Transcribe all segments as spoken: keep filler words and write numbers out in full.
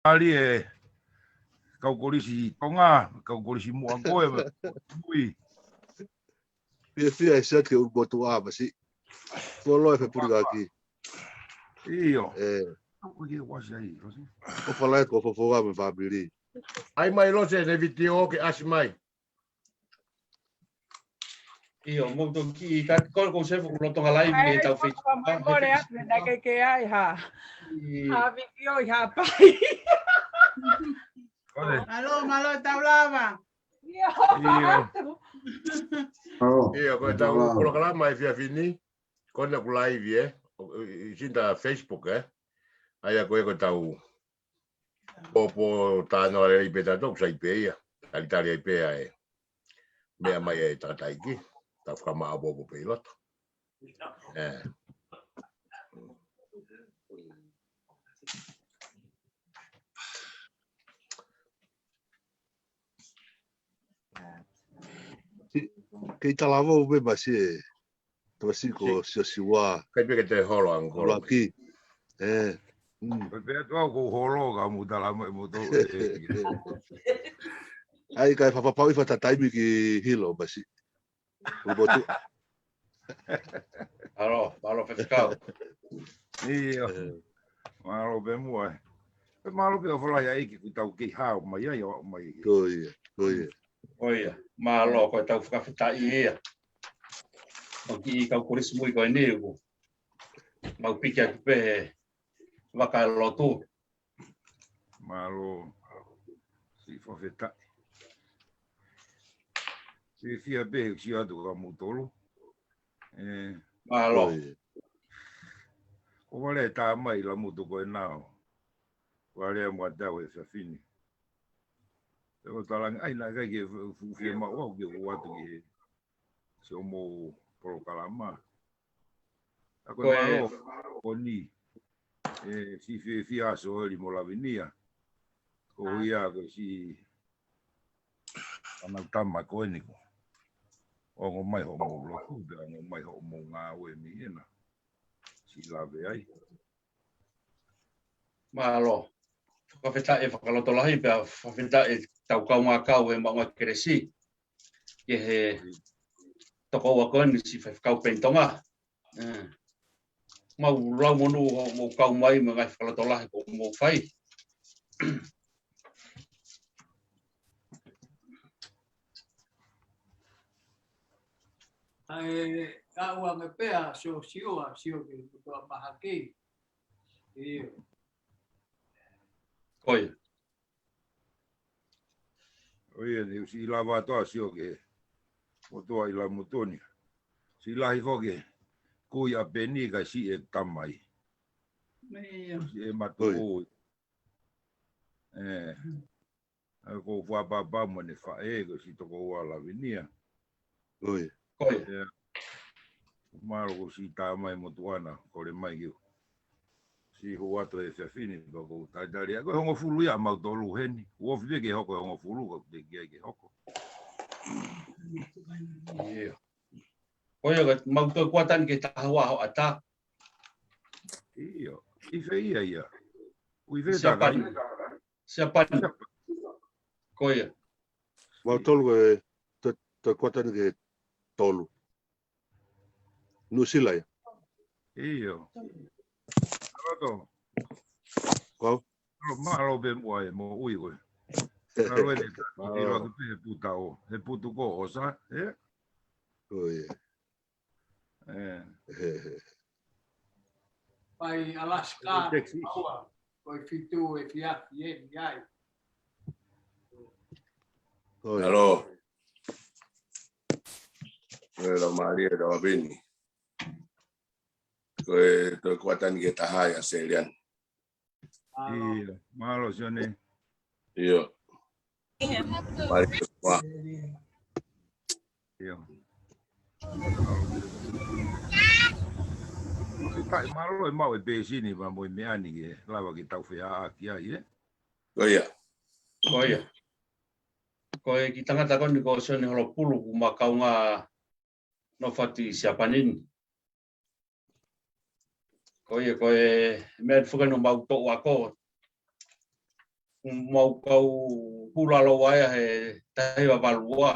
Mālie, kau kolisi Tonga, kau kolisi Muʻa ko ē, mui. Fiefia e siat ke ulu motu ʻa masi. Ko loe fe puri kaki. ʻIo. ʻE. Au ke wasi ai, wasi. Ko falai ko fofo ʻa me fāmili. ʻAi mai Lose, ne vitiō ke ʻasi mai. ʻIo, mo toki ka ko ko se fuku loto ngalai mi e tau Facebook. Mai mole atu, na ke ke ai ha. Ha vitiō i ha pai. Kole. Mālō, mālō tau lava. ʻIo. ʻIo. ʻIo, ko e tau polokalama e fiafini. Ko na ku live, ē. ʻI sinta Facebook, ē. ʻAi ko e ko tau Pōpō tānoa lelei pē tatou, sai pē ia. Talitali ai pē ʻa e meʻa mai ʻa e tangataʻeiki. Tau fakamaʻopoʻopo pē ʻi loto. ʻE. Kei talavou pē masi e. Tau siko Siosiua. Kai pē ke te holo ango. Holo ki. ʻE. Mm. Pea pea tuʻu au ko holo ka mou tala mai mo tau. ʻAi kai fafapau i fata taimi ki Hilo masi. Ulu motu. Mālō, mālō Faifekau. ʻIo. ʻE. Mālō pē muʻa ē. Pea mālō pē ʻa Falahi ʻEiki kuo tau kei hao mai ai ʻo mai. Ko ia, ko ia. Ko ia, mālō ko e tau fakafetaʻi ia. ʻO ki he kau kolisi mui ko eni ʻoku mau piki atu pē he vaka lotu. Mālō, siʻi fakafetaʻi. Siʻi fiefia pē he sio atu ka mou tolu. ʻE. Mālō. Ko e vale tā mai la motu ko ē nao. Vale mo tau e fiafini. Pea ko talangi, ʻai naʻe ʻikai ke fu-, fu-, fiemaʻu au ke u ʻoatu ki he siʻomou polokalama. ʻA ko e mālō ko eni, ʻe, siʻi fiefia Soeli mo Lavinia. Ko ia ko e siʻi ʻanau tama ko eni ko. Ongo mai hoʻomou lotu, pea ongo mai hoʻomou ngāue mei hena. Siʻi lave ai. Mālō. Fakafetaʻi fakalotolahi, pea fakafetaʻi tau kaungā kau he maʻunga kelesi. Ki he tokoua ko eni siʻi Faifekau Peni Tonga. ʻE. Mau lau monū hoʻomou kau mai mo e ngaahi fakalotolahi kuo mou fai. ʻAi, ka ua me pea, sio, sio, a, sio ki he kuo mahaki. ʻIo. Ko ia. ʻO ia, ni siʻi lava atu ʻa sio ki he motuʻa ʻi la motu ni. Siʻi lahi foki, kui ʻa Peni ka siʻi e tamai. Siʻi e matu ʻo. ʻE. ʻA ko fuapapa mo ne faʻē, ko siʻi tokoua Lavinia. Ko ia. Ko ia. Mālō ko siʻi tā mai motuʻa na, kole mai kiu. Siʻi hū atu he fiafini, pea ko talitali ʻa ko e hongofulu ia mau tolu heni. Uofi pē ke hoko e hongofulu, ko te kia ke hoko. ʻIo. Ko ia ka mau tō kuatani ke taha ua ho ata. ʻIo. ʻI fē ia ia. Ui fē Siapani. Siapani. Ko ia. Mau tolu ko e tō, tō kuatani ke tolu. Nuʻusila ia. ʻIo. Roto. Kau. Mālō pē muʻa e moʻui ko ē. Mālō e te ta, te loa ki pē he puta ʻo, he putu ko ʻosa, ē? Ko ia. ʻE. Pai Alaska, ko e fitu e fiafi e ni ai. Ko ia. Hello. Ko e lau mālie, lau ʻa Peni. Ko e tō kuatani ke taha ia Selian. ʻIo, mālō Sione. ʻIo. Mālie, ua. ʻIo. Mālō e maʻu e pēsini ma mo e meʻa ni ke lava ke tau feʻaʻaki ai, ē? Ko ia. Ko ia. Ko e kiʻi tangata ko eni ko Sione Holopulu kuo ma kaungā nofo atu ʻi Siapani ni. Ko ia, ko e meʻa atu foki ʻo mau toʻu ako. Mau kau hula lou aia he taha hiva valu ua.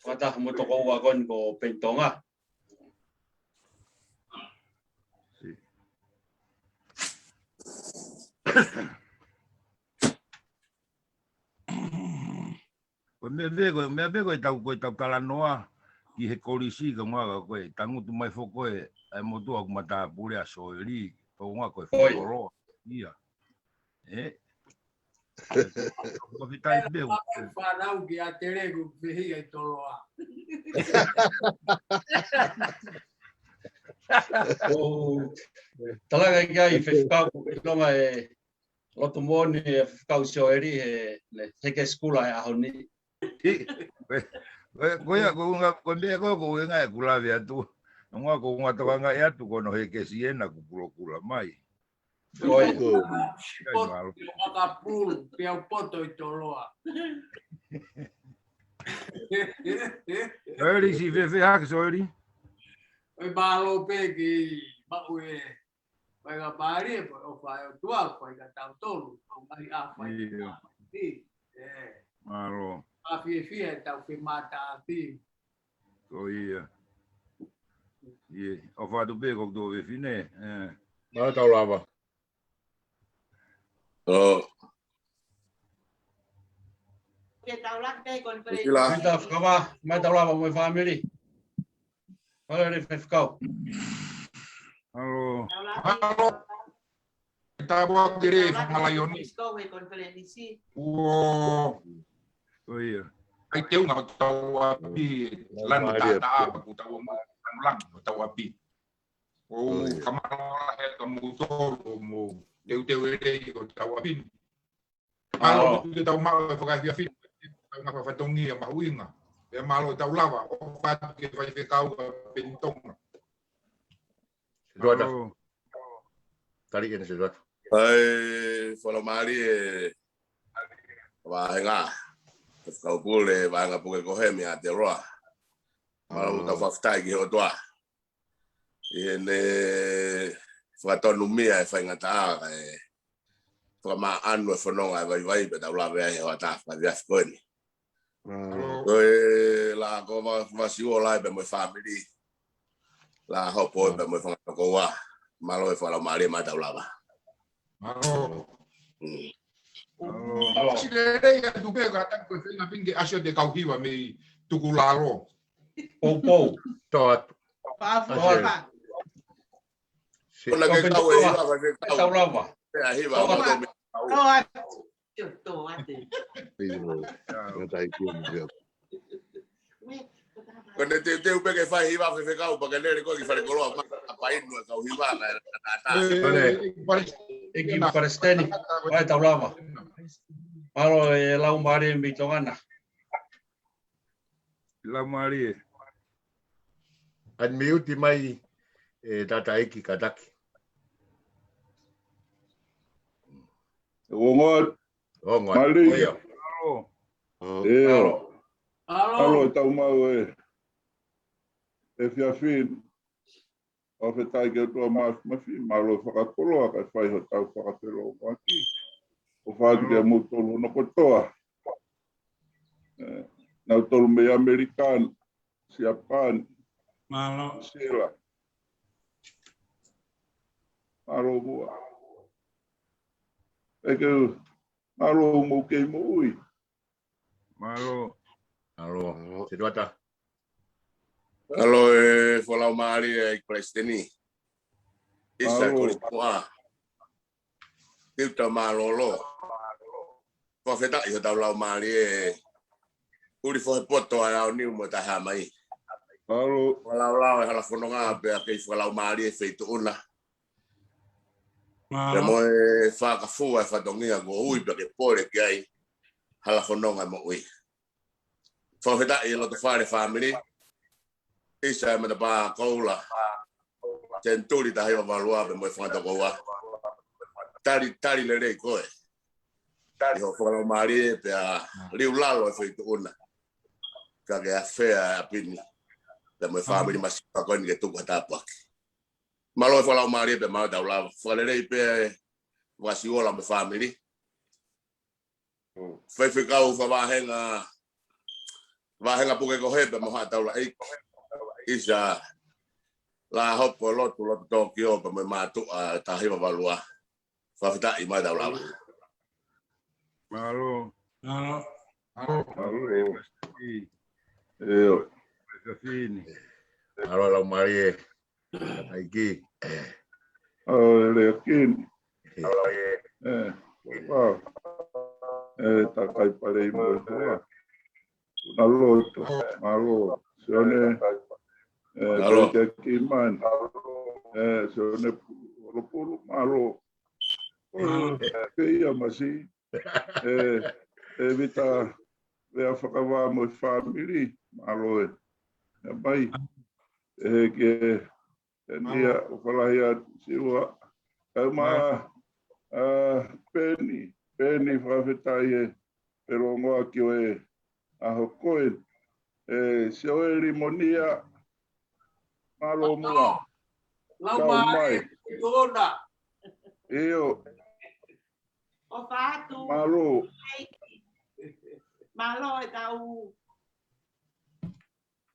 Fakataha mo e tokoua ko eni ko Peni Tonga. Ko e meʻa pē ko e, meʻa pē ko e tau, ko e tau talanoa ki he kolisi ka ngaka ko e tangutu mai foki ko e, ʻa e motuʻa ʻoku matāpule ʻa Soeli, ko ngaka ko e foloa. Ia. Ē? Ko e fitai pē ko e. Fānau ki a Tele ko fehi ai toloa. Ko, talaga ki ai fefekau, ʻi longa e loto moʻoni e fefekau Soeli he, ne, he ke sikula he ʻaho ni. Ko ia, ko unga, ko meʻa ko, ko unga e kula vea tu. Unga ko unga toka nga e atu ko no he ke siena ku kulokula mai. Ko e. Poto, pea poto ʻi toloa. Soeli si fefe hake Soeli. Oi balo pe ki, maʻu e. Fai ka pālie, fai o fai o tua, fai ka tau tolu, fai ka fai. Ia. Ē. Mālō. A fiefia e tau fe mata a fi. Ko ia. Ia. ʻO fatu pē ko tō fefine. Ē. Mālō tau lava. ʻO. Ke tau lava pē ko e pele. Kila. Mai tau fakava, mai tau lava mo e fāmili. Mālō e fefekau. Mālō. Mālō. Tau ake lelei fakalaioni. Uo. Ko ia. ʻAi teunga ʻo tau ʻapi, lanu tātā, ʻoku tau ʻamu, lanu lanu ʻo tau ʻapi. ʻO kamalola he ka mou tolu, mou teuteu lelei ʻo tau ʻapi. Mālō, ʻoku tau maʻu e fakaefiafi, tau maʻu fatongia mahuʻinga. Pea mālō tau lava, ʻo fatu ke fai fekau ka Peni Tonga. Tuata. Mālō. Tali ʻene se tuata. Hai, fakamālō e vāhenga. Fekau pule, vāhenga puke ko he mi a te roa. Mālō tau fakafetai ki he ʻOtua. ʻI heʻene fakatonumia e faingataʻa, e fakamaʻanu e fononga e vaivai, pea tau lave ai he hoʻatā fakaefiafi ko eni. Mālō. Ko e la ko va, vasi o la pea mo e fāmili. La hopo pea mo e fanga tokoua. Mālō e fakalaumālie mai tau lava. Mālō. Mm. Mālō. Mālō. Si lelei atu pē ka taku ko e fenga pinge asio te kau hiva mei tuku lalo. Pou pou. Tō atu. Pafu. Tō atu. Kona ke kau e hiva, ka ke kau. Tau lava. Pea hiva, tō atu. Tō atu. Tō atu. Io, ngata i kia mi vea. Ko ne te, te upe ke fai hiva fefekau, pa ke lele ko ki fale koloa, ma, a painu e kau hiva, ka, ka, ka, ka. Ē, ē, ē, palesiteni. Mai tau lava. Mālō e lau mare mi tongana. Lau mare. Unmute mai e tataiki kataki. Ongo. Ongo. Mali. Io. Mālō. Io. Mālō. Mālō e tau mau e. E fiafin. ʻO fetai ke tua mafi mafi, mālō fakakoloa, kai fai hotau fakafeloʻaki. ʻO fatu ke mou tolu no kotoa. Ē, nau tolu mei Amerikana, Siapani. Mālō. Sila. Mālō mua. ʻEke, mālō mou kei moʻui. Mālō. Mālō. Mālō. Te tuata. Mālō e fakalaumālie ʻa e palesiteni. ʻIsa mālō. Koli poa. Tiuta mālōlō. Fakafetaʻi hotau laumālie. Uli fohe poto ʻa e ʻaoniu mo taha mai. Mālō. Fakalaulauloto e hala fononga pea kei fakalaumālie feituʻuna. Mālō. Pea mo e fakafua e fatongia ko ui pea ke pole ki ai. Hala fononga moʻui. Fakafetaʻi e loto fale fāmili. ʻIsa e matapā koula. Senituli taha hiva valu ua pea mo e fanga tokoua. Tali, tali lelei koe. ʻI hoʻo fakalaumālie pea liu lalo e feituʻuna. Ka ke afea e ʻapi ni. Pea mo e fāmili masiva ko eni ke tuku ha tāpuaki. Mālō e fakalaumālie pea mālō tau lava. Fakalelei pea e Vasiuola mo e fāmili. Faifekau fakavāhenga, vāhenga Pukekohe pea mo Haʻa Taulaʻeiki. ʻIsa Lahopo Lotu, Loto Tokio pea mo e mātuʻa Tahiva Valua. Fakafetaʻi mai tau lava. Mālō. Mālō. Mālō. Mālō. ʻIo. Mālō Laumālie. Tangataʻeiki. ʻAo, e lea kini. ʻE, ʻe, ʻa. ʻE, takai pale i mo e hoa. Kuna loto. Mālō. Sione. ʻE, Mālō. Tangataʻeiki man. ʻE, Sione Pulupulu. Mālō. ʻO, ʻe, pea ia masi. ʻE, ʻe Vita, Vea Fakavā mo e fāmili, mālō e. ʻE mai, ʻe he ke, ʻe nia, ʻo falahi atu, Siua. ʻE ma, ʻa, Peni, Peni fakafetaʻi e, pe longoa ki o e, ʻa hoko e, ʻe, Sioeli mo nia, mālō muʻa. Lau Kau mai, mai. Tona. ʻIo. ʻOfa atu. Mālō. Mālō e tau,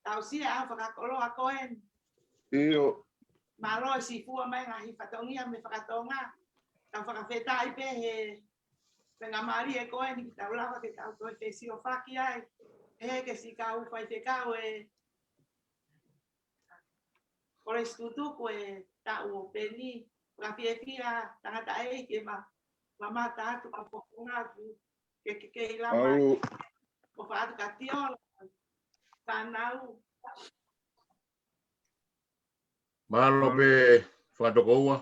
tau sia ʻa fakakoloa ko eni. ʻIo. Mālō e sifua mai ngaahi fatongia mo e fakatonga. Tau fakafetaʻi pē he, pe ngā mālie ko eni ki tau lava ke tau toe fesiofaki ai. ʻE he ke si kau faifekau e Kolesi Tutuku e taʻu ʻo Peni, fakafiefia tangataʻeiki e ma, mamata atu ka fofonga atu, ke, ke, ke ʻi lava, Au. ʻOfa atu ka tiola, fānau. Mālō pē fakatokoua,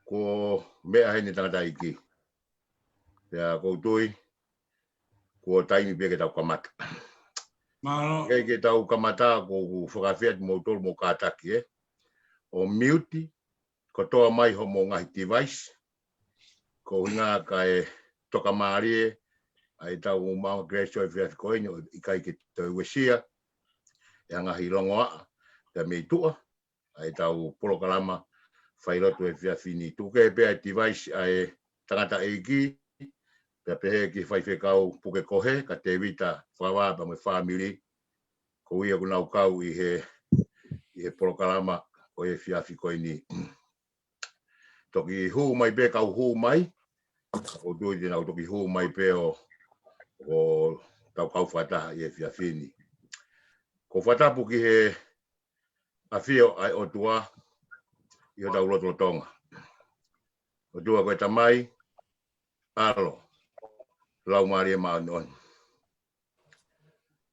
ko meʻa heni tangataʻeiki. Pea ʻoku ou tui, kuo taimi pē ke tau kamata. Mālō. Ke, ke tau kamata, ʻoku ou fakafeʻao atu moutolu mo kātaki, ē. ʻO miuti, kotoa mai hoʻomou ngaahi device, ko hinga kae tokamālie, ʻa e tau maʻu Grace ʻo e efiafi ko eni, ʻo ʻikai ke toe uesia, ʻe he ngaahi longoaʻa, pea mei tuʻa, ʻa e tau polokalama failotu he efiafi ni. Tuku kehe pē ʻa e device ʻa e tangataʻeiki, pea pehē ki he faifekau Pukekohe, ka Tevita Fakavā pea mo e fāmili, ko ia ʻoku nau kau ʻi he, ʻi he polokalama ʻo e efiafi ko eni. Toki hū mai pē kau hū mai, ʻoku ou tui te nau toki hū mai pē ʻo, ʻo tau kau fakataha ʻi he efiafi ni. ʻOku ou fakatapu ki he ʻafio ʻa e ʻOtua ʻi hotau lotolotonga. ʻOtua ko e Tamai, ʻAlo, Laumālie Māʻoniʻoni.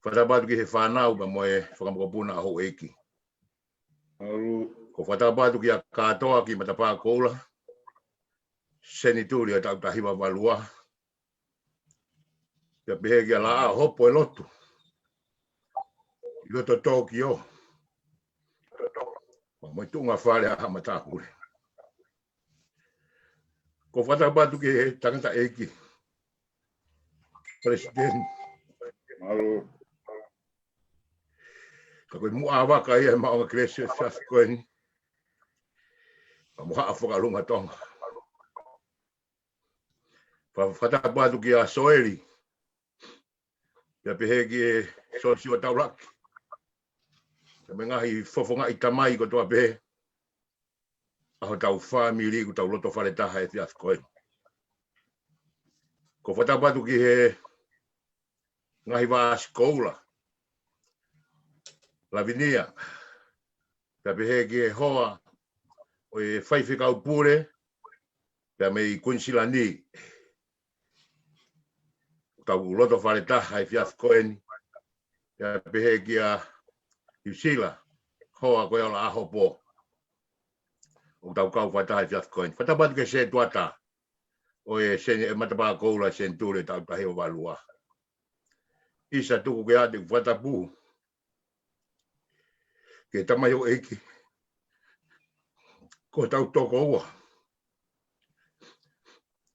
Fakatapu atu ki he fānau pea mo e fakamokopuna ʻa houʻeiki. ʻAlo. ʻOku ou fakatapu atu kia Kātoa ki Matapā Koula, Senituli ʻo e taʻu taha hiva valu ua. Pea pehē kia Laʻahopo e Lotu. ʻI loto Tokio. Mo e tuʻunga fale ʻa Haʻa Matāpule. ʻOku ou fakatapu atu ki he tangataʻeiki. Palesiteni. Mālō. Ka ko e muʻa vaka ia ʻe maʻu ʻa Grace ʻo e efiafi ko eni. Pea mo Haʻa Fakalunga Tonga. Fa-, fakatapu atu kia Soeli. Pea pehē ki he Sosiua Taulaki. Pea mo e ngaahi fofongaʻi tamai kotoa pē ʻa hotau fāmili ʻoku tau loto fale taha he efiafi ko eni. ʻOku ou fakatapu atu ki he ngaahi vāsikoula. Lavinia. Pea pehē ki he hoa ʻo e faifekau pule, pea mei Kuinisilani. Tau loto fale taha he efiafi ko eni. Pea pehē kia Niu Sila, hoa ko ia ʻo Laʻahopo. ʻOku tau kau fakataha he efiafi ko eni. Fakatapu atu ki he setuata ʻo e Seni-, ʻe Matapā Koula Senituli taʻu taha hiva valu ua. ʻIsa tuku ke ʻoatu e fakatapu ki he tamaioʻeiki. Ko hotau tokoua.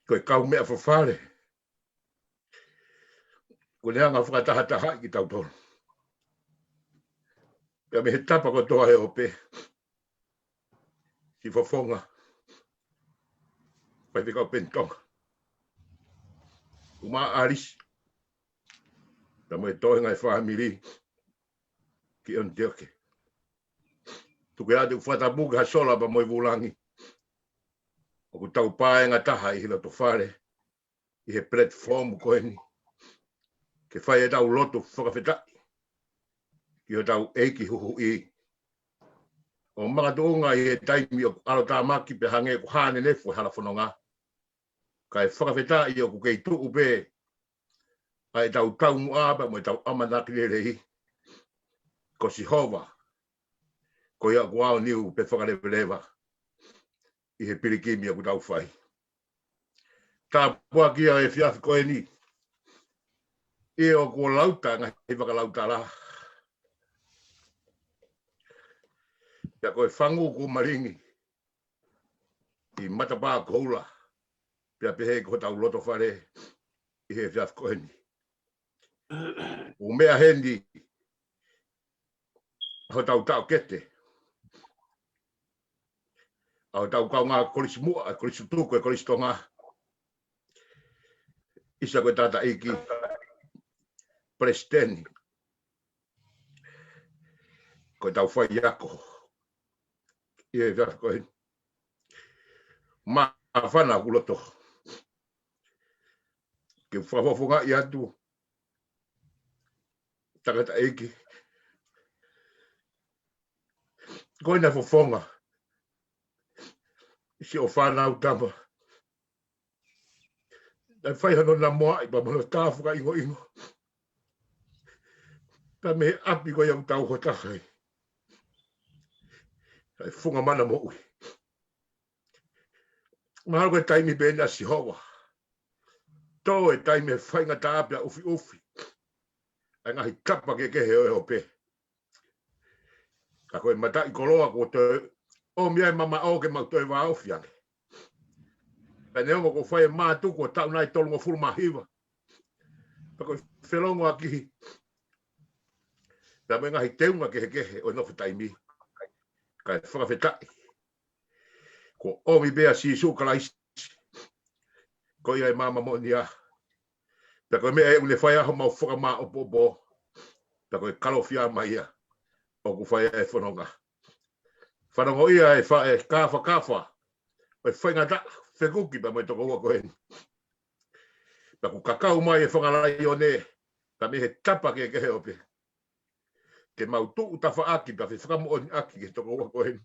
Ko e kaumeʻa fafale. Kuo ne hanga ʻo fakatahatahaʻi kitautolu. Pea mei he tapa kotoa ʻo e ope. Siʻi fofonga. Faifekau Peni Tonga, Uma Alisi, pea mo e toenga e fāmili ki ʻAnitioke. Tuku atu ʻeku fakatapu ki he sola pea mo e vūlangi ʻoku tau paenga taha ʻi he loto fale ʻi he platform ko eni, ke fai ʻetau lotu fakafetaʻi ki hotau ʻEiki Huhuʻi. ʻO makatuʻunga ʻi he taimi ʻoku ʻalotāmaki pea hangē ʻoku hā nenefu e hala fononga, kae fakafetaʻi ʻoku kei tuʻu pē ʻa ʻetau taumuʻa pea mo ʻetau ʻamanaki lelei, ko Sihova, ko ia ʻoku aoniu pea fakaleveleva ʻi he pilikimi ʻoku tau fai. Tāpuaki ia he efiafi ko eni, ʻio, kuo lauta ngaahi fakalautala, pea ko e fangu kuo malingi ʻi matapā koula, pea pehē ki hotau loto fale ʻi he efiafi ko eni. ʻOku meʻa heni hotau taʻokete, ʻa hotau kaungā kolisi muʻa, kolisi tuku, e Kolisi Tonga, ʻisa ko e tangataʻeiki palesiteni, ko ʻetau faiako ʻi he efiafi ko eni. Māfana hoku loto ke fakafofongaʻi atu tangataʻeiki ko ena fofonga siʻo fānau tama naʻe fai hono namoaʻi pea mo hono tā fakaʻingoʻingo pea mei he ʻapi ko ia ʻoku tau hoko taha ai, ʻa e Funga Mana Moʻui. Mahalo ko e taimi pē ena, Sihova, tō e taimi he faingataʻa pea ʻufiʻufi ʻa e ngaahi tapa kehekehe ʻo e ope. Ka ko e mataʻikoloa kuo toe ʻomi ai e mamaʻo ke mau toe vāofi ange. Pea neongo kuo fai e mātuku ʻo e taʻu nai tolungofulu mā hiva, pea ko e felongoaki pea mo e ngaahi teunga kehekehe ʻo e nofo taimi, kae fakafetaʻi kuo ʻomi pē ʻa Sīsū Kalaisi, ko ia e maama moʻonia. Pea ko e meʻa ʻoku ne fai ai homau fakamāʻopoʻopo, pea ko e Kalofiama ia ʻoku fai ai e fononga. Fanongo ia e fa-, e kāfakafa ʻo e faingataʻa, fekuki pea mo e tokoua ko eni. Pea kuo kakau mai e fanga laione pea mei he tapa kehekehe ʻo e ope, ke mau tuʻu tafaʻaki pea fefakamoʻoniʻaki ki he tokoua ko eni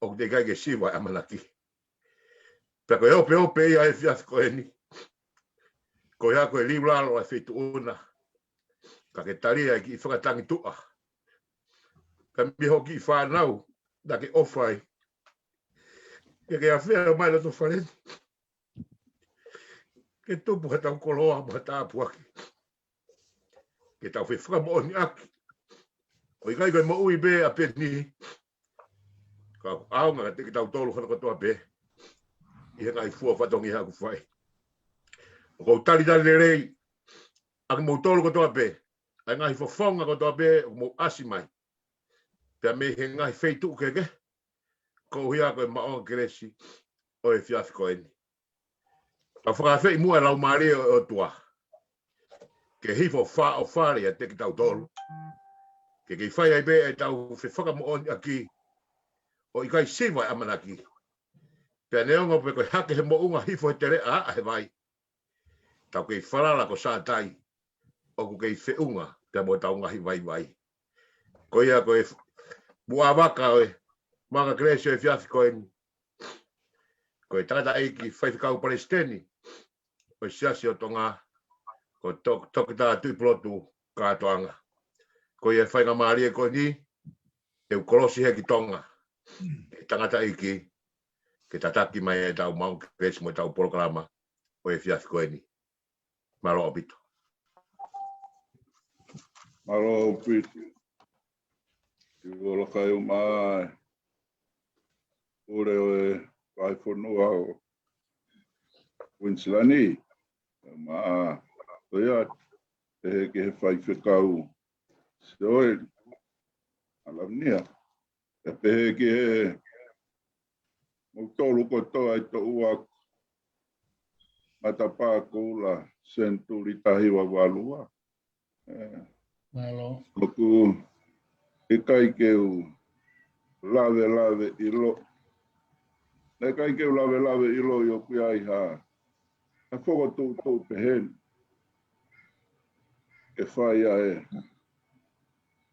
ʻoku teʻeki ai ke siva e ʻamanaki. Pea ko e opeope ia he efiafi ko eni, ko ia ko e liulalo ʻa e feituʻu na, ka ke tali ʻa e kiʻi fakatangituʻa, ka mei hoʻo kiʻi fānau naʻa ke ʻofa ai, ke ke afea mai loto fale ni, ke tupu haʻatau koloa mo ha tāpuaki, ke tau fefakamoʻoniʻaki ʻoku ʻikai ko e moʻui pē ʻa Peni, ka ʻoku ʻaonga kiate kitautolu hono kotoa pē ʻi he ngaahi fua fatongia ʻoku fai. ʻOku ou talitali lelei ʻa kimoutolu kotoa pē, ʻa e ngaahi fofonga kotoa pē ʻoku mou ʻasi mai pea mei he ngaahi feituʻu kehekehe, koeʻuhi ko e maʻu kelesi ʻo e efiafi ko eni. Ka fakaafeʻi muʻa e Laumālie ʻo e ʻOtua ke hifo ʻo fāʻofale ʻiate kitautolu, ke kei fai ai pē ʻetau fefakamoʻoniʻaki ʻoku ʻikai siva e ʻamanaki. Pea neongo pē ko e hake he moʻunga, hifo he teleʻa, aʻa he vai, tau kei falala ko Sātai ʻoku kei feʻunga pea mo ʻetau ngaahi vaivai. Ko ia ko e muʻa vaka ʻo e maʻu kelesi ʻo e efiafi ko eni, ko e tangataʻeiki faifekau palesiteni ʻo e Siasi ʻo Tonga, ko Tok-, Toketā Tuʻipulotu Kātoanga. Ko ia e faingamālie ko eni, te u kolosi hē ki Tonga, ki he tangataʻeiki, ke tataki mai ʻetau maʻu kelesi mo ʻetau polokalama ʻo e efiafi ko eni. Mālō ʻaupito. Mālō ʻaupito. Ki ʻolaka e uma ai. Pule ʻo e Vahefonua ʻo Kuinisilani. Uma ā. Ko ia, pehē ki he faifekau Sioeli ʻAlavenia. Pea pehē ki he moutolu kotoa ʻi toʻua matapā koula senituli taha hiva valu ua. ʻOku ʻikai ke u lavelave ʻilo, naʻe ʻikai ke u lavelave ʻilo ʻoku ʻi ai ha, ha fokotuʻutuʻu pehē ni ke fai ai e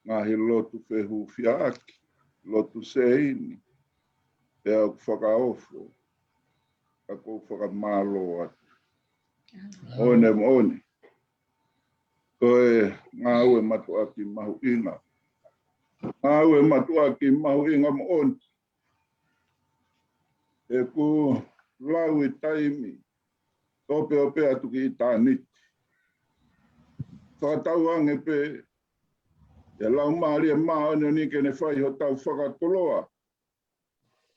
ngaahi lotu fehūfiaʻaki, lotu seini, pea ʻoku fakaofo, ka ʻoku ou fakamālō atu. Moʻoni, moʻoni. Ko e ngāue mātuʻaki mahuʻinga. Ngāue mātuʻaki mahuʻinga moʻoni. ʻOku lau e taimi, opeope atu ki ʻitāniti. Fakatauange pē ʻe he Laumālie Māʻoniʻoni ke ne fai hotau fakakoloa,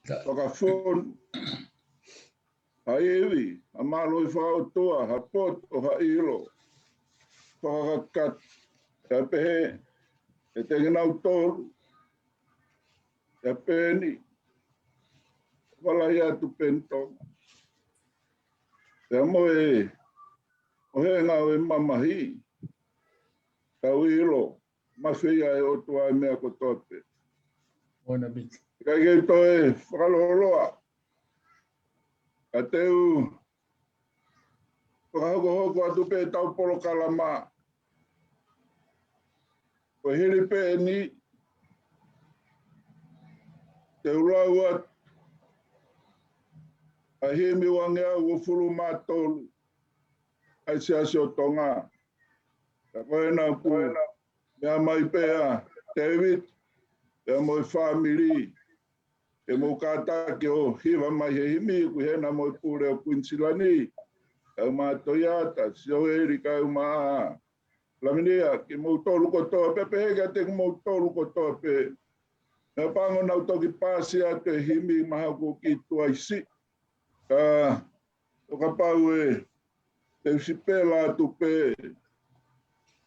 fakafonu ha ivi, ha mālohi fakaʻotua, ha poto, ha ʻilo fakakakato. Pea pehē ʻe kinautolu, ʻa Peni, Valahi atu Peni Tonga. Pea mo e ʻohenga ʻo e mamahi, tau ʻilo, mafeia ʻe he ʻOtua e meʻa kotoa pē. ʻIkai ke toe fakalōloa, ka te u fakahokohoko atu pē ʻetau polokalama. Ko e hili pē eni, te u lau atu ʻa e himi uangeau uofulu mā tolu ʻa e Siasi ʻo Tonga. Ka ko ena ʻoku meʻa mai pē ʻa David, pea mo e fāmili, ke mou kātaki ʻo hiva mai he himi, ʻoku ʻi hena mo e pule ʻo Kuinisilani, Kaumātoiata, Sioeli, Kaumaʻa, Lavinia, kimoutolu kotoa pē, pehē kiate kimoutolu kotoa pē. Naʻe pango naʻa ku toki pasi atu e himi mahalo ko e kiʻi tuai siʻi. Ka ʻo kapau ʻe te u sipela atu pē,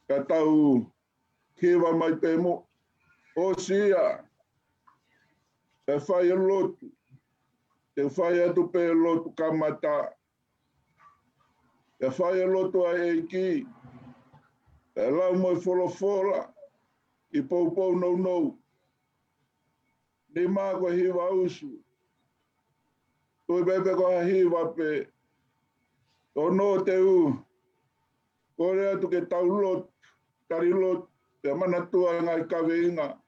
ka tau hiva mai pē mo ʻosi ia, ʻe fai e lotu, te u fai atu pē lotu kamata, ʻe fai e lotu ʻa e ʻEiki, ʻe lau mo e folofola ʻi he poupou nounou. Nima ko e hiva usu. Tui pē pe ko ha hiva pē. Ono te u kole atu ke tau lotu, tali lotu, pea manatua e ngaahi kaveinga.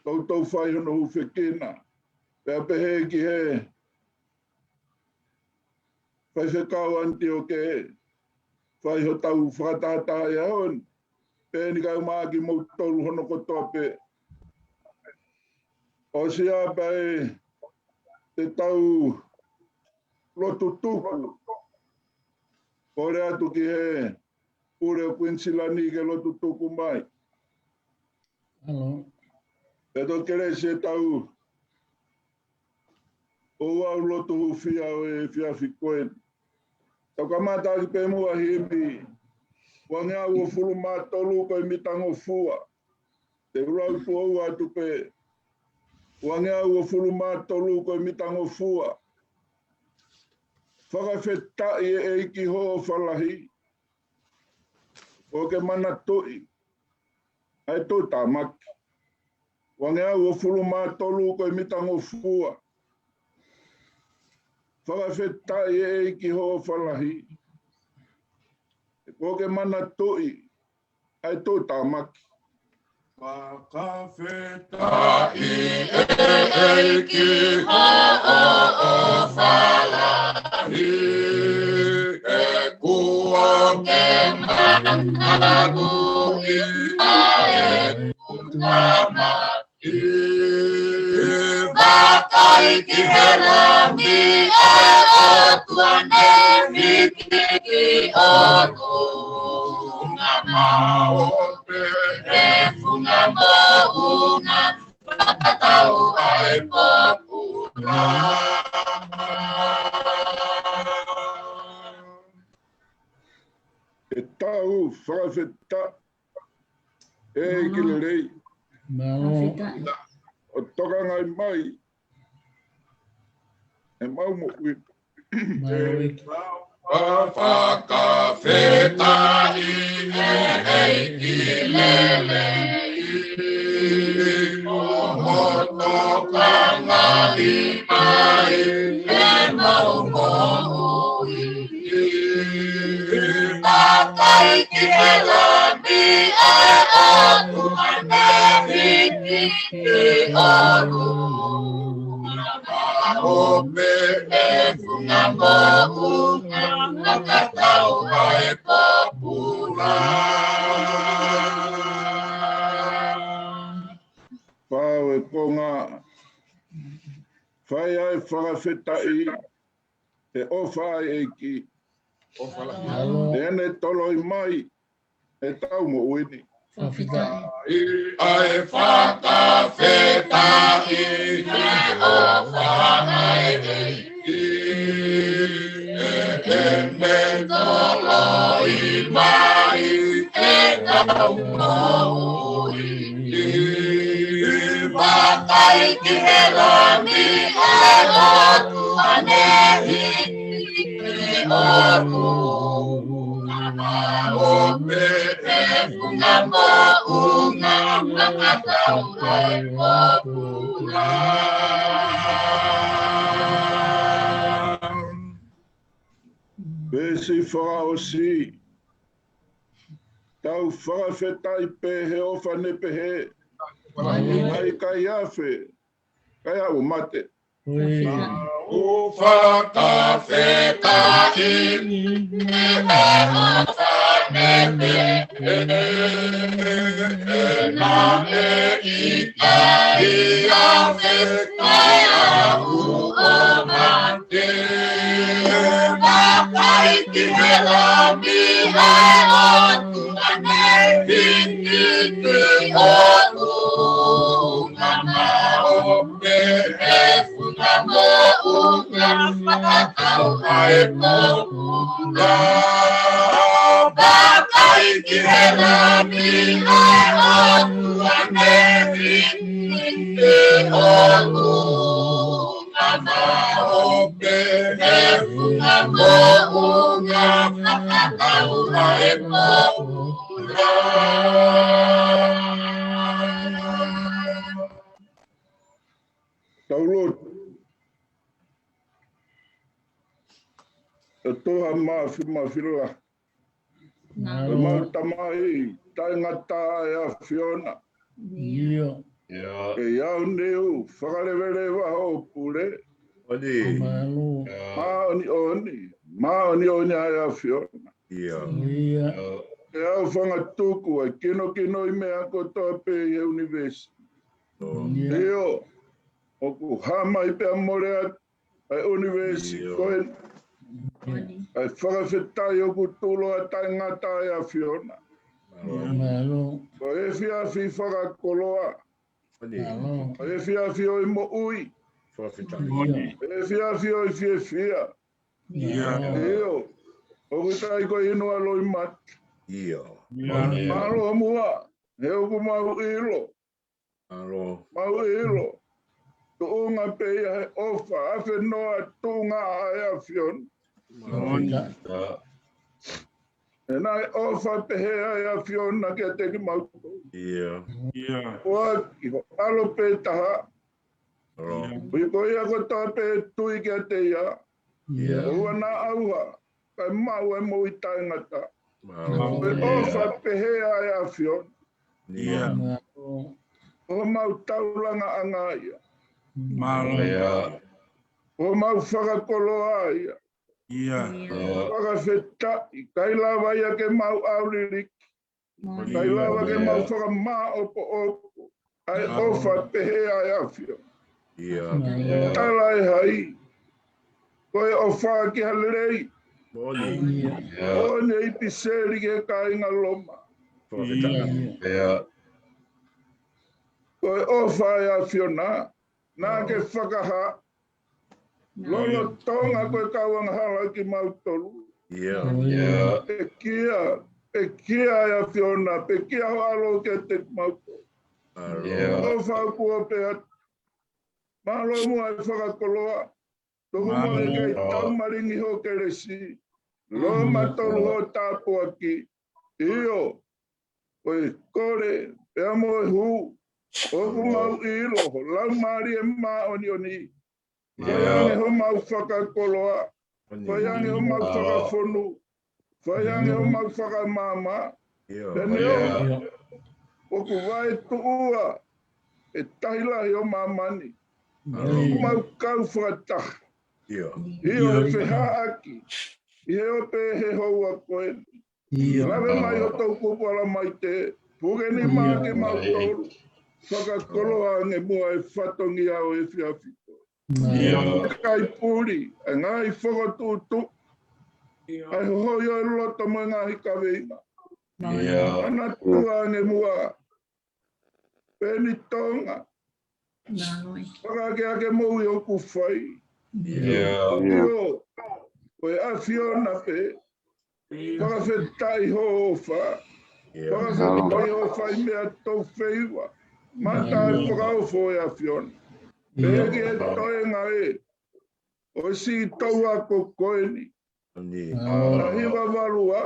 Toutou fai hono hūfekina. Pea pehē ki he faifekau Antioke, fai hotau fakatahataha ʻi he ʻaho ni. Pea ʻikai ke u maʻa kimoutolu hono kotoa pē. ʻOsi ia pea te tau lotu tuku. Kole atu ki he pule ʻo Kuinisilani ke lotu tuku mai. Pea toki kelesi ʻetau ʻo ʻau lotu hūfia ʻo e efiafi ko eni. Tau kamata ʻaki pē muʻa himi uangeau uofulu mā tolu ko e mitangofua. Te u lau tuʻo ua atu pē. Uangeau uofulu mā tolu ko e mitangofua. Fakafetaʻi ʻe ʻEiki hoʻo ʻofa lahi. ʻOkú ke manatuʻi ʻa e tuʻutāmaki. Uangeau uofulu mā tolu ko e mitangofua. Fakafetaʻi ʻe ʻEiki hoʻo ʻofa lahi. ʻOkú ke manatuʻi ʻa e tuʻutāmaki. Fakafetaʻi ʻe ʻEiki hoʻo ʻofa lahi. ʻOkú ke manatuʻi ʻa e tuʻutāmaki. Vakai ki he Lami ʻa e ʻOtua ne hiki ki ʻolunga, maʻu pē he funga moʻunga, fakatau ʻa e pōpula. ʻE tau fakafetaʻi ʻEiki lelei. Mālō. ʻO tokangaʻi mai ʻemau moʻui. Mālō ʻEiki. Fakafetaʻi ʻEiki lelei, ʻi hoʻo tokanga mai ʻemau moʻui. Vakai ki he Lami ʻa e ʻOtua ne hiki ki ʻolunga. Maʻu pē ʻa e funga moʻunga, fakatau ʻa e pōpula. Pau e konga, fai ʻa e fakafetaʻi, he ʻofa ʻa e ʻEiki. ʻOfa lahi. Te ne toloi mai ʻetau moʻui ni. Fakafetaʻi. ʻA e fakafetaʻi he ʻofa ʻa e ʻEiki. Te ne toloi mai ʻetau moʻui ni. Vakai ki he Lami ʻa e ʻOtua ne hiki ki ʻolunga. Maʻu pē ʻa e funga moʻunga, fakatau ʻa e pōpula. Veesi fakaʻosi. Tau fakafetaʻi pē he ʻofa ne pehē, ʻikai, ʻikai afe, ʻikai aʻu mate. Maʻu fakafetaʻi he ʻofa ne pehē, naʻe ʻikai afe, ʻikai aʻu ʻo mate. Vakai ki he Lami ʻa e ʻOtua ne hiki ki ʻolunga. Maʻu pē ʻa e funga moʻunga, fakatau ʻa e pōpula. Vakai ki he Lami ʻa e ʻOtua ne hiki ki ʻolunga. Maʻu pē ʻa e funga moʻunga, fakatau ʻa e pōpula. Tau lotu. ʻOtua Māfimafi lahi, ko homau Tamai taʻengata ʻa e ʻAfiona. ʻIo. ʻIo. Ke ʻi ai ʻa e fakaleveleva hoʻo pule. Māʻoniʻoni, māʻoniʻoni ʻa e ʻAfiona. ʻIo. Ke ʻafangatuku ʻa e kinokino ʻi he meʻa kotoa pē ʻi he ʻunivēsi. ʻIo. ʻOku hā mai pea mole atu ʻa e ʻunivēsi ko eni. ʻA e fakafetaʻi ʻoku tuʻuloa taʻengata ʻa e ʻAfiona. Ko e efiafi fakakoloa. Ko e efiafi ʻo e moʻui. Ko e efiafi ʻo e fiefia. ʻIo. ʻOku ʻikai ko e inu ʻa e loʻimata. Mālō muʻa, he ʻoku mau ʻilo. Mau ʻilo. Tuʻunga pē ia he ʻofa, ʻafenoa tuʻunga ʻa e ʻAfiona. He naʻe ʻofa pehē ʻa e ʻAfiona kiate kimautolu. ʻIo. ʻOku ʻi ai ho ʻAlo pē taha. Ko ia kotoa pē ʻe tui kiate ia, ʻoua naʻa ʻauha, kae maʻu ʻa e moʻui taʻengata. Ko e ʻofa pehē ʻa e ʻAfiona. Ko homau taulaʻanga ia. Ko homau fakakoloa ia. Fakafetaʻi, ʻikai lava ia ke mau ʻauliliki. ʻIkai lava ke mau fakamāʻopoʻopo ʻa e ʻofa pehē ʻa e ʻAfiona. Tala ʻe hai, ko e ʻofa ki ha lelei. ʻOku ne ʻipiseli ki he kāinga Loma. Ko e ʻofa ʻa e ʻAfiona, naʻa ke fakahā lolotonga ko e kau angahala kimautolu. Pekia, pekia ʻa e ʻAfiona, pekia ho ʻAlo kiate kimautolu. ʻOfa ʻoku ʻope atu. Mālō muʻa e fakakoloa. Tuku muʻa ke kei taumalingi ho kelesi. Loto matolu hoʻo tāpuaki. ʻIo, ko e kole, pea mo e hū, ʻoku mau ʻilo ho Laumālie Māʻoniʻoni. Fai ange homau fakakoloa, fai ange homau fakafonu, fai ange homau fakamaama. Pea neongo ʻoku vaetuʻua ʻe tahi lahi ʻo māmani, ʻoku mau kau fakataha. ʻIo, ʻi he feʻaveʻaki, ʻi he ope he houa ko eni. Lave mai hoʻo toʻukupu ʻalamaite, puke nima kimautolu, fakakoloa ange muʻa e fatongia ʻo e efiafi ko eni. ʻIkai puli ʻa e ngaahi fokotuʻutuʻu, ʻa e hohoi ʻo e loto mo e ngaahi kaveinga. Manatua ange muʻa Peni Tonga. Fakaakeake moʻui ʻoku fai. ʻIo, ko e ʻAfiona pē. Fakafetaʻi hoʻo ʻofa. Fakafetaʻi hoʻo fai meʻa tau feiva. Mata e fakaofo ʻo e ʻAfiona. Pehē ki he toenga ē ʻo e siʻi tau ako ko eni. ʻA e hiva valu ʻa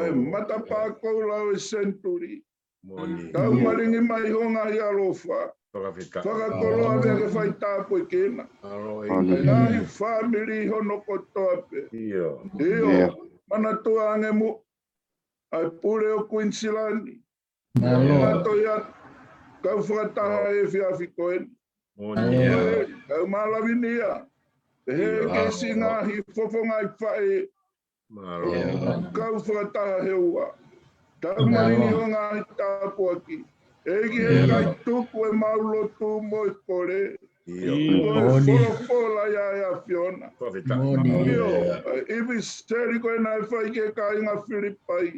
e matapā koula ʻo e senituli. Tau malingi mai ho ngaahi ʻaloʻofa. Fakakoloa pea ke fai tāpuekina ʻa e ngaahi fāmili hono kotoa pē. ʻIo, manatua ange muʻa ʻa e pule ʻo Kuinisilani. Mālō. Mālō ia, kau fakataha he efiafi ko eni. Kau mālavinia. Pehē ki he siʻi ngaahi fofonga ʻi faʻē. Kau fakataha he ua. Tau malingi ho ngaahi tāpuaki. ʻEiki, ʻikai tuku ʻemau lotu mo e kole. Ko e folofola ia ʻa e ʻAfiona. ʻIo, ʻa e ʻipiseli ko ē naʻe fai ki he kāinga Filipai.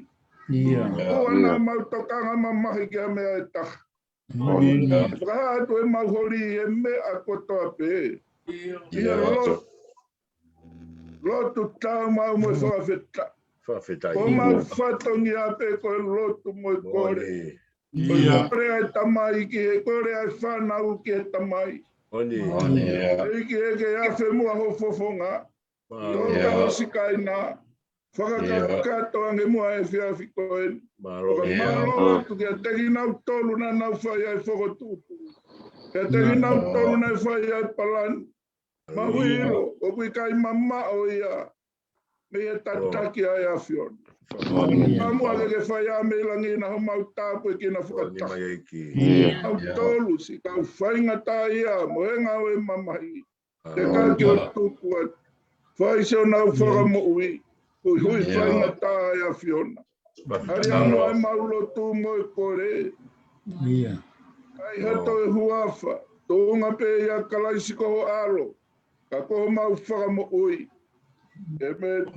ʻOua naʻa mau tokanga mamahi ki ha meʻa ʻe taha. Fakahā atu ʻemau holi ʻi he meʻa kotoa pē. ʻI he lotu, lotu tāumau mo e fakafetaʻi. Ko homau fatongia pē ko e lotu mo e kole. Ko e kole ʻa e tamai ki he, kole ʻa e fānau ki he tamai. ʻEiki, ʻe ke afe muʻa ho fofonga. Tō ka ho sikaina. Fakakakato ange muʻa e efiafi ko eni. Fakamālō atu kiate kinautolu naʻa nau fai ʻa e fokotuʻutuʻu. Kiate kinautolu naʻe fai ʻa e palani. Mau ʻilo ʻoku ʻikai mamaʻo ia mei he tataki ʻa e ʻAfiona. Ka muʻa ke ke fai ā mei langi na homau tāpuekina fakataha. Mau tolu siʻi kau faingataʻaʻia mo e ngāue mamahi. Te ka ke o tuku atu. Fai siʻonau fakamoʻui. Hui hui faingataʻa ʻa e ʻAfiona. Hali ange ʻemau lotu mo e kole. ʻIkai ha toe huafa. Tuʻunga pē ʻia Kalaisi ko ho ʻAlo. Ka ko homau fakamoʻui. ʻĒmeni.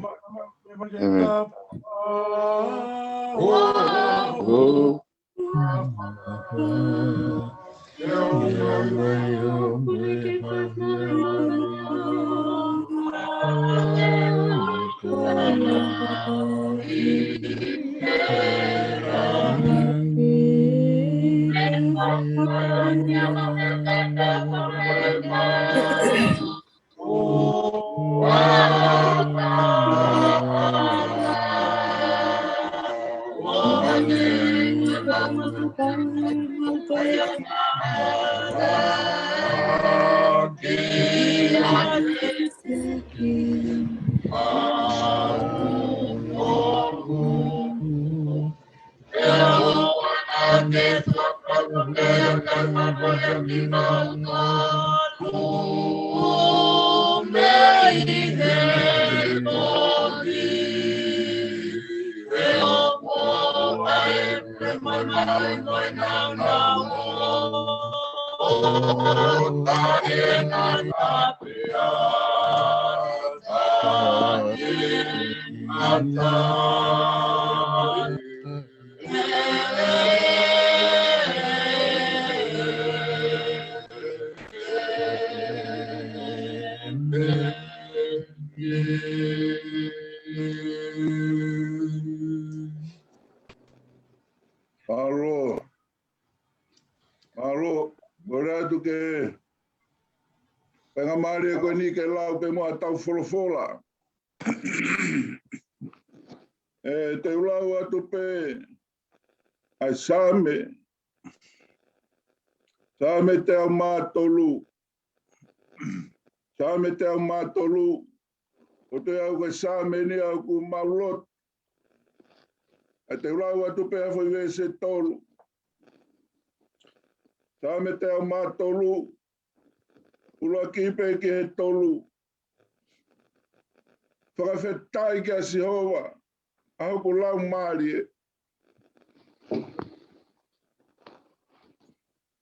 Mālō. Mālō. Kole atu ke faingamālie ko eni ke lau pē muʻa ʻetau folofola. ʻE, te u lau atu pē ʻa e Saame, Saame teau mā tolu. Saame teau mā tolu. ʻOku ou tui au ko e Saame ni ʻoku mau lotu. ʻE, te u lau atu pē ʻa e foʻi veesi ʻe tolu. Saame teau mā tolu, ʻuluaki pē ki he tolu. Fakafetaʻi kia Sihova, ʻa hoku laumālie,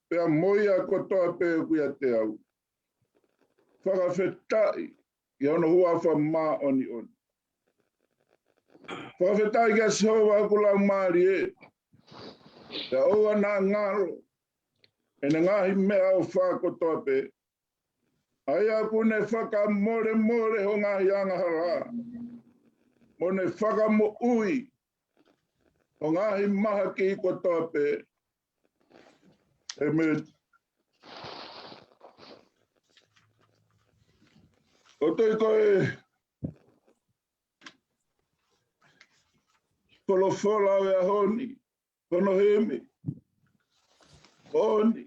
pea mo ia kotoa pē ʻoku ʻiate au. Fakafetaʻi ki hono huafa māʻoniʻoni. Fakafetaʻi kia Sihova, ʻa hoku laumālie, pea ʻoua naʻa ngalo ʻene ngaahi meʻaʻofa kotoa pē. ʻA ia ʻoku ne fakamolemole ho ngaahi angahala, mo ne fakamoʻui ho ngaahi mahaki kotoa pē. ʻĒmeni. ʻOku ou tui ko e folofola ʻo e ʻaho ni, ko hono himi. Moʻoni.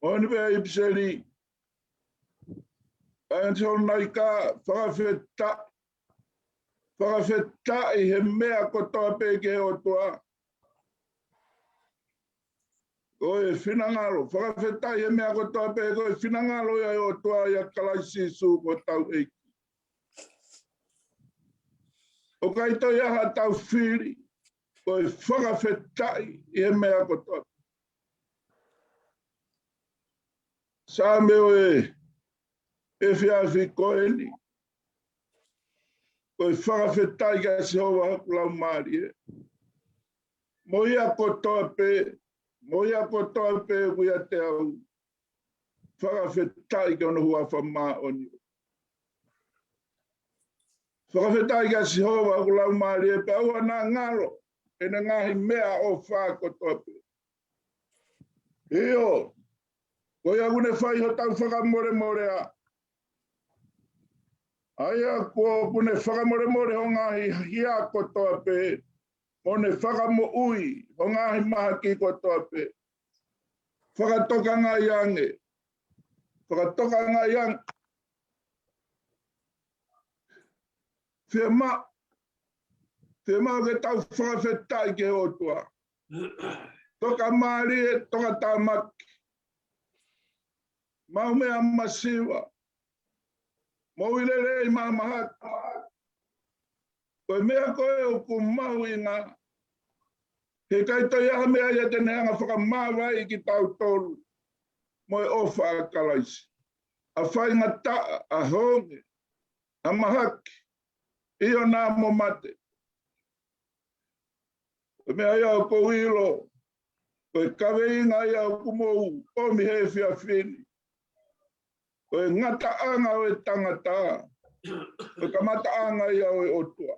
Moʻoni pē ʻa e ʻipiseli ʻa e ʻAposetolo ko Paula, fakafetaʻi. Fakafetaʻi he meʻa kotoa pē ki he ʻOtua. Ko e finangalo, fakafetaʻi he meʻa kotoa pē, ko e finangalo ia ʻo e ʻOtua ʻia Kalaisi Sīsū ko hotau ʻEiki. ʻOku ʻikai toe ʻi ai haʻatau fili, ko e fakafetaʻi he meʻa kotoa. Saame ʻo e efiafi ko eni, ko e fakafetaʻi kia Sihova hoku laumālie, mo ia kotoa pē, mo ia kotoa pē ʻoku ʻiate au. Fakafetaʻi ki hono huafa māʻoniʻoni. Fakafetaʻi kia Sihova hoku laumālie, pea ʻoua naʻa ngalo ʻene ngaahi meʻaʻofa kotoa pē. ʻIo, ko ia ʻoku ne fai hotau fakamolemoleʻanga. ʻA ia ʻoku ne fakamolemole ho ngaahi hia kotoa pē, mo ne fakamoʻui ho ngaahi mahaki kotoa pē. Fakatokangaʻi ange. Fakatokangaʻi ange. Fiemaʻu, fiemaʻu ke tau fakafetaʻi ki he ʻOtua. Tokamālie, tokatāmaki, maʻu meʻa masiva, moʻui lelei, mahamahaki. Ko e meʻa ko ē ʻoku mahuʻinga, he ʻikai toe ʻi ai ha meʻa ia te ne hanga ʻo fakamāvaeʻi kitautolu mo e ʻofa ʻa Kalaisi. ʻA faingataʻa, ʻa honge, ʻa mahaki, ʻio naʻa mo mate. Ko e meʻa ia ʻoku ou ʻilo, ko e kaveinga ia ʻoku mou ʻomi he efiafi ni, ko e ngataʻanga ʻo e tangata, ko e kamataʻanga ia ʻo e ʻOtua.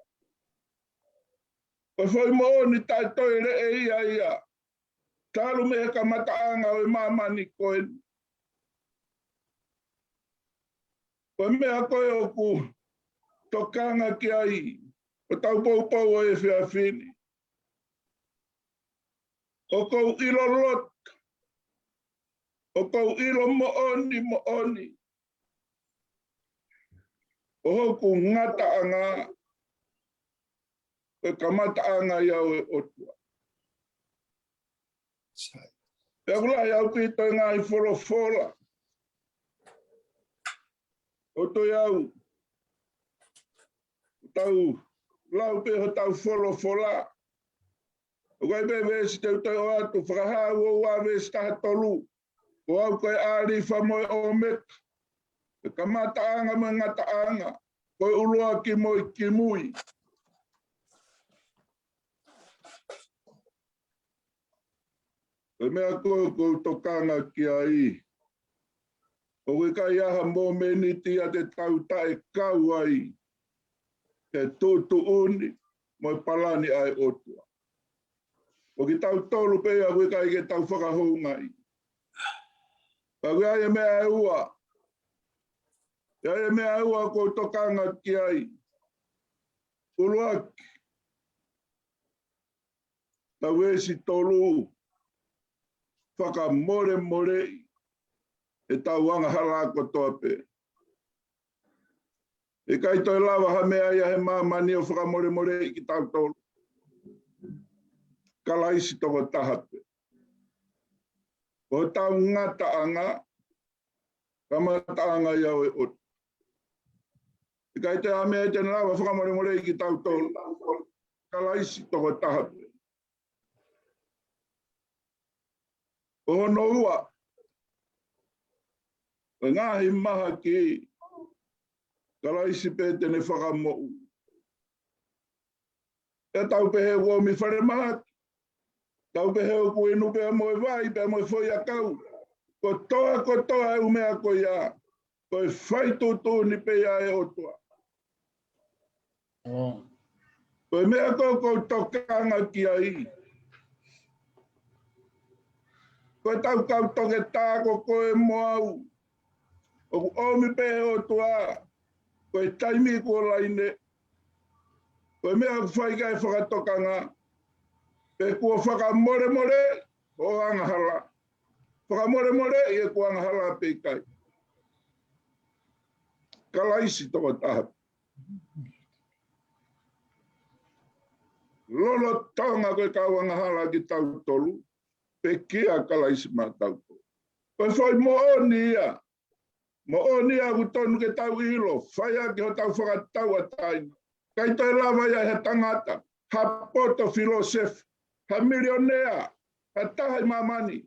Ko e foʻi moʻoni taʻetoeleʻa ia, talu mei he kamataʻanga ʻo e māmani ko eni. Ko e meʻa ko ē ʻoku tokanga ki ai hotau poupou ʻo e efiafi ni. ʻOku ou ʻilo loto, ʻoku ou ʻilo moʻoni, moʻoni, ʻa hoku ngataʻanga, ko e kamataʻanga ia ʻo e ʻOtua. Pea ʻoku lahi ʻaupito e ngaahi folofola. ʻOku ou tui au, tau lau pē hotau folofola. ʻOku ʻi ai pē veesi te u toe ʻoatu, Fakahā uaua veesi taha tolu. Ko au ko e ʻĀlifa mo e ʻŌmeka, ko e kamataʻanga mo e ngataʻanga, ko e ʻuluaki mo e kimui. Ko e meʻa ko ē ʻoku ou tokanga ki ai, ʻoku ʻikai ha momeniti ia te tau taʻekau ai he tuʻutuʻuni mo e palani ʻa e ʻOtua. Ko kitautolu pē ia ʻoku ʻikai ke tau fakahoungaʻi. Ka ʻoku ʻi ai e meʻa ʻe ua, ʻi ai e meʻa ʻe ua ʻoku ou tokanga ki ai. ʻUluaki, tau veesi tolu, fakamolemoleʻi ʻetau angahala kotoa pē. ʻIkai toe lava ha meʻa ia he māmani ʻo fakamolemoleʻi kitautolu. Kalaisi tokotaha pē. Ko hotau ngataʻanga, kamataʻanga ia ʻo e ʻOtua. ʻIkai toe ha meʻa ia te ne lava fakamolemoleʻi kitautolu. Kalaisi tokotaha pē. Ko hono ua, ko e ngaahi mahaki, Kalaisi pē te ne fakamoʻui. ʻE tau pehē ʻoku ʻomi fale mahaki. Tau pehē ʻoku inu pea mo e vai, pea mo e foʻi ʻakau. Kotoa, kotoa e ʻū meʻa ko ia, ko e fai tuʻutuʻuni pē ia ʻa e ʻOtua. Ko e meʻa ko ē ʻoku ou tokanga ki ai, ko ʻetau kau toketā ko koe mo au, ʻoku ʻomi pē ʻe he ʻOtua, ko e taimi kuo laine, ko e meʻa ʻoku fai ki ai e fakatokanga, pe kuo fakamolemoleʻi hoʻo angahala. Fakamolemoleʻi ʻeku angahala pe ʻikai. Kalaisi tokotaha. Lolotonga ko e kau angahala kitautolu, pekia ʻa Kalaisi maʻatautolu. Ko e foʻi moʻoni ia. Moʻoni ia ʻoku tonu ke tau ʻilo, fai ʻaki hotau fakatauʻatāina. ʻIkai toe lava ia ʻe ha tangata, ha poto filōsefa, ha milionea, ha taha ʻi māmani,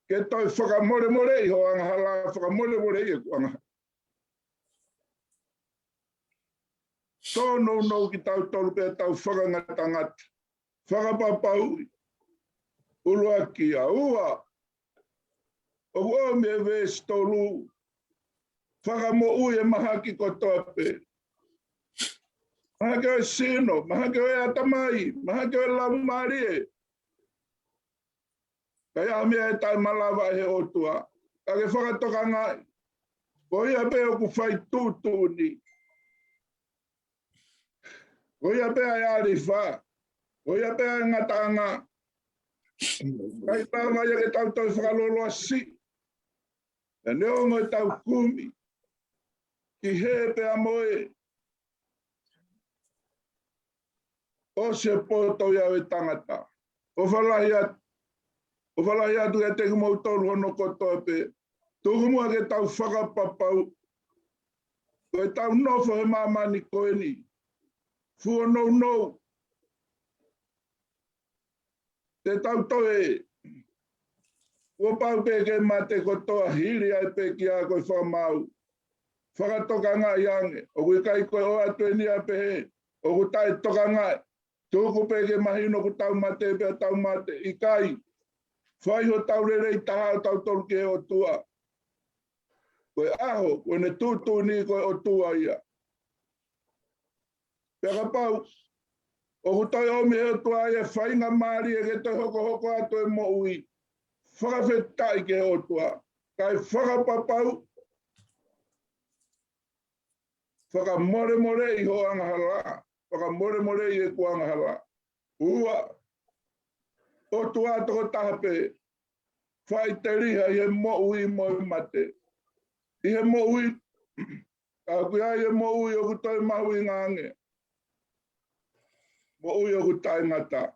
ke toe fakamolemoleʻi hoʻo angahala, fakamolemoleʻi ʻeku angahala. Tōnounou kitautolu pea tau fakangatangata, fakapapauʻi. ʻUluaki ia. Ua, ʻoku ʻomi ʻe he veesi tolu, fakamoʻui e mahaki kotoa pē. Mahaki ʻo e sino, mahaki ʻo e ʻatamai, mahaki ʻo e laumālie. ʻIkai ha meʻa ʻe taʻemalava ʻe he ʻOtua. Ka ke fakatokangaʻi, ko ia pē ʻoku fai tuʻutuʻuni. Ko ia pē ʻa e ʻAlifa. Ko ia pē ʻa e ngataʻanga. ʻIkai lava ia ke tau toe fakaloloa siʻi. Pea neongo ʻetau kumi ki hē pea mo ē, ʻosi e poto ia ʻo e tangata. ʻOfa lahi atu, ʻofa lahi atu kiate kimoutolu hono kotoa pē. Tuku muʻa ke tau fakapapau, ko ʻetau nofo he māmani ko eni, fuonounou, te tau toe, kuo pau pē ke mate kotoa, hili ʻa e pekia ko e fakamaau. Fakatokangaʻi ange, ʻoku ʻikai ko e ʻoatu eni ia pehē ʻoku taʻetokangaʻi. Tuku pē ke mahino ʻoku tau mate pea tau mate, ʻikai. Fai hotau lelei taha ʻo tautolu ki he ʻOtua. Ko e ʻaho, ko ʻene tuʻutuʻuni ko e ʻOtua ia. Pea kapau ʻoku toe ʻomi ʻe he ʻOtua ia e faingamālie ke toe hokohoko atu e moʻui, fakafetaʻi ki he ʻOtua. Kae fakapapau, fakamolemoleʻi hoʻo angahala, fakamolemoleʻi ʻeku angahala. Ua, ʻOtua tokotaha pē, faʻiteliha ʻi he moʻui mo e mate. ʻI he moʻui, ka ʻoku ʻi ai e moʻui ʻoku toe mahuʻinga ange. Moʻui ʻoku taʻengata.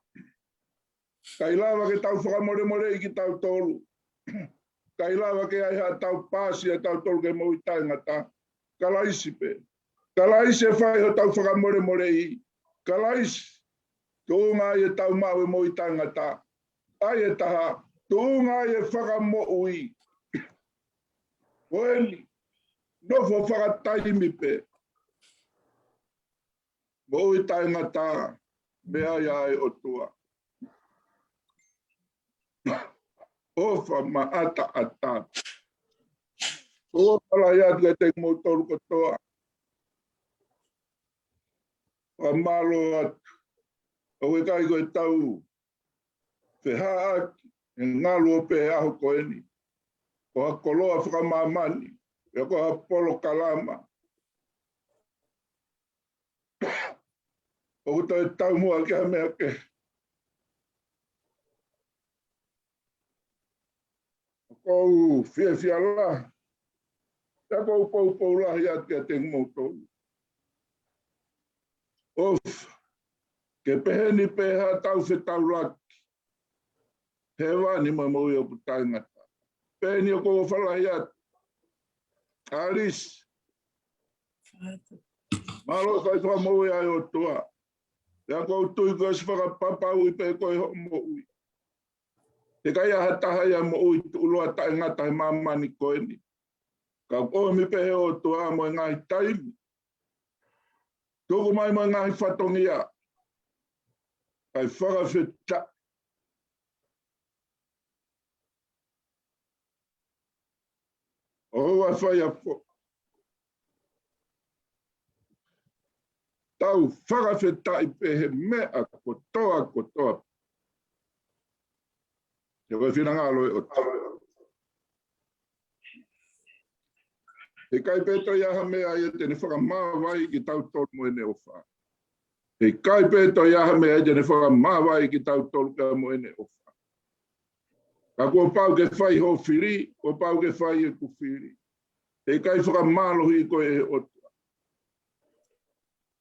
ʻIkai lava ke tau fakamolemoleʻi kitautolu. ʻIkai lava ke ʻi ai haʻatau paasi ʻatautolu ki he moʻui taʻengata. Kalaisi pē. Kalaisi ʻe fai hotau fakamolemoleʻi. Kalaisi, tuʻunga ai ʻetau maʻu e moʻui taʻengata. ʻA ia ʻe taha, tuʻunga ai e fakamoʻui. Ko eni, nofo fakataimi pē. Moʻui taʻengata, meʻa ia ʻa e ʻOtua. ʻOfa maʻataʻatā. ʻOfa lahi atu kiate kimoutolu kotoa. Fakamālō atu. ʻOku ʻikai ko ʻetau fehaʻaki, ʻe ngalu ʻo pehē he ʻaho ko eni. Ko ha koloa fakamāmani, pe ko ha polokalama. ʻoku toe taumuʻa ki ha meʻa kehe. ʻOku ou fiefia lahi. Pea ʻoku ou poupou lahi atu kiate kimoutolu. ʻOfa ke peheni pē haʻatau fetaulaki hēvani mo e moʻui ʻoku taʻengata. Peheni ʻoku ou ʻofa lahi atu. Kalisi. Mālō fai fakamoʻui ʻa e ʻOtua. Pea ʻoku ou tui kuo ʻosi fakapapauʻi pē koe hoʻo moʻui. He ʻikai ha taha ia moʻui tuʻuloa taʻengata he māmani ko eni. Ka ʻomi pē he ʻOtua mo e ngaahi taimi. Tuku mai mo e ngaahi fatongia. Kae fakafetaʻi. ʻOua fai a fo. Tau fakafetaʻi pē he meʻa kotoa kotoa. He ko e finangalo ʻo e ʻOtua. He ʻikai pē toe ʻi ai ha meʻa ia te ne fakamāvae kitautolu mo ʻene ʻofa. He ʻikai pē toe ʻi ai ha meʻa ia te ne fakamāvae kitautolu pea mo ʻene ʻofa. Ka kuo pau ke fai hoʻo fili, kuo pau ke fai ʻeku fili. He ʻikai fakamālohiʻi koe ʻe he ʻOtua.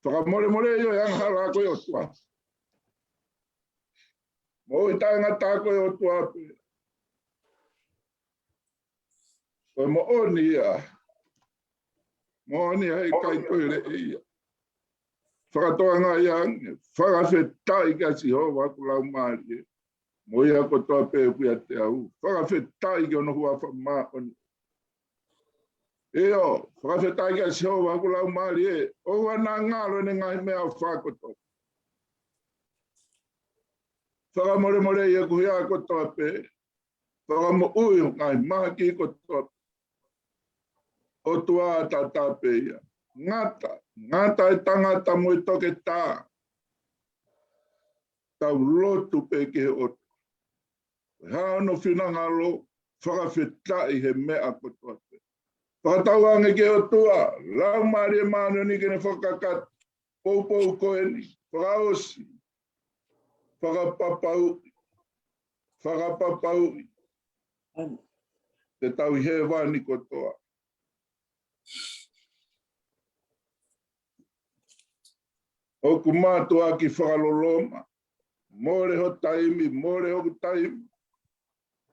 Fakamolemoleʻi ʻo e angahala ko e ʻOtua. Moʻui taʻengata ko e ʻOtua pē. Ko e moʻoni ia. Moʻoni ia he ʻikai toe leʻi ia. Fakatokangaʻi ange, fakafetaʻi kia Sihova ʻoku laumālie. Mo ia kotoa pē ʻoku ʻiate au. Fakafetaʻi ki hono huafa māʻoniʻoni. ʻIo, fakafetaʻi kia Sihova ʻoku laumālie. ʻOua naʻa ngalo ʻene ngaahi meʻaʻofa kotoa. Fakamolemoleʻi ʻeku hia kotoa pē. Fakamoʻui ʻo e ngaahi mahaki kotoa. ʻOtua taʻataʻa pē ia. Ngata, ngata e tangata mo e toketā. Tau lotu pē ki he ʻOtua. Ko e hā hono finangalo, fakafetaʻi he meʻa kotoa pē. Fakatauange ki he ʻOtua, Laumālie Māʻoniʻoni ke ne fakakakato, poupou ko eni, fakaʻosi, fakapapauʻi, fakapapauʻi. Te tau ʻi hēvani kotoa. ʻOku mātuʻaki fakaloloma, mole ho taimi, mole hoku taimi,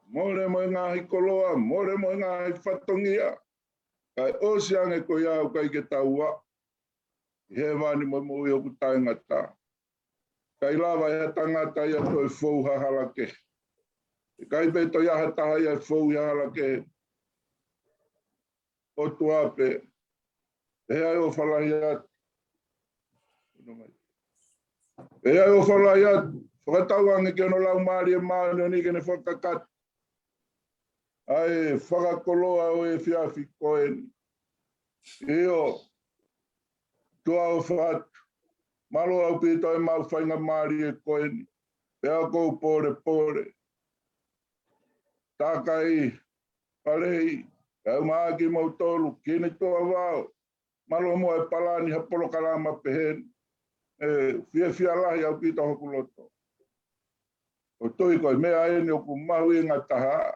mole mo e ngaahi koloa, mole mo e ngaahi fatongia, kae ʻosi ange ko ia ʻoku ʻikai ke tau ʻi hēvani mo e moʻui ʻoku taʻengata. ʻIkai lava ʻe ha tangata ia toe fou ha hala kehe. ʻIkai pē toe ʻi ai ha taha ia ʻe fou ʻi ha hala kehe. ʻOtua pē. Pea ʻofa lahi atu. Pea ʻofa lahi atu. Fakatauange ki hono Laumālie Māʻoniʻoni ke ne fakakakato ʻa e fakakoloa ʻo e efiafi ko eni. ʻIo, ʻOtua ʻofa atu. Mālō ʻaupito ʻemau faingamālie ko eni. Pea ʻoku ou pōlepole. Takai, Palei, kae ʻumaʻā kimoutolu, Kini Tuʻavao. Mālō muʻa e palani ha polokalama pehē ni. ʻE fiefia lahi ʻaupito hoku loto. ʻOku ou tui ko e meʻa eni ʻoku mahuʻinga taha.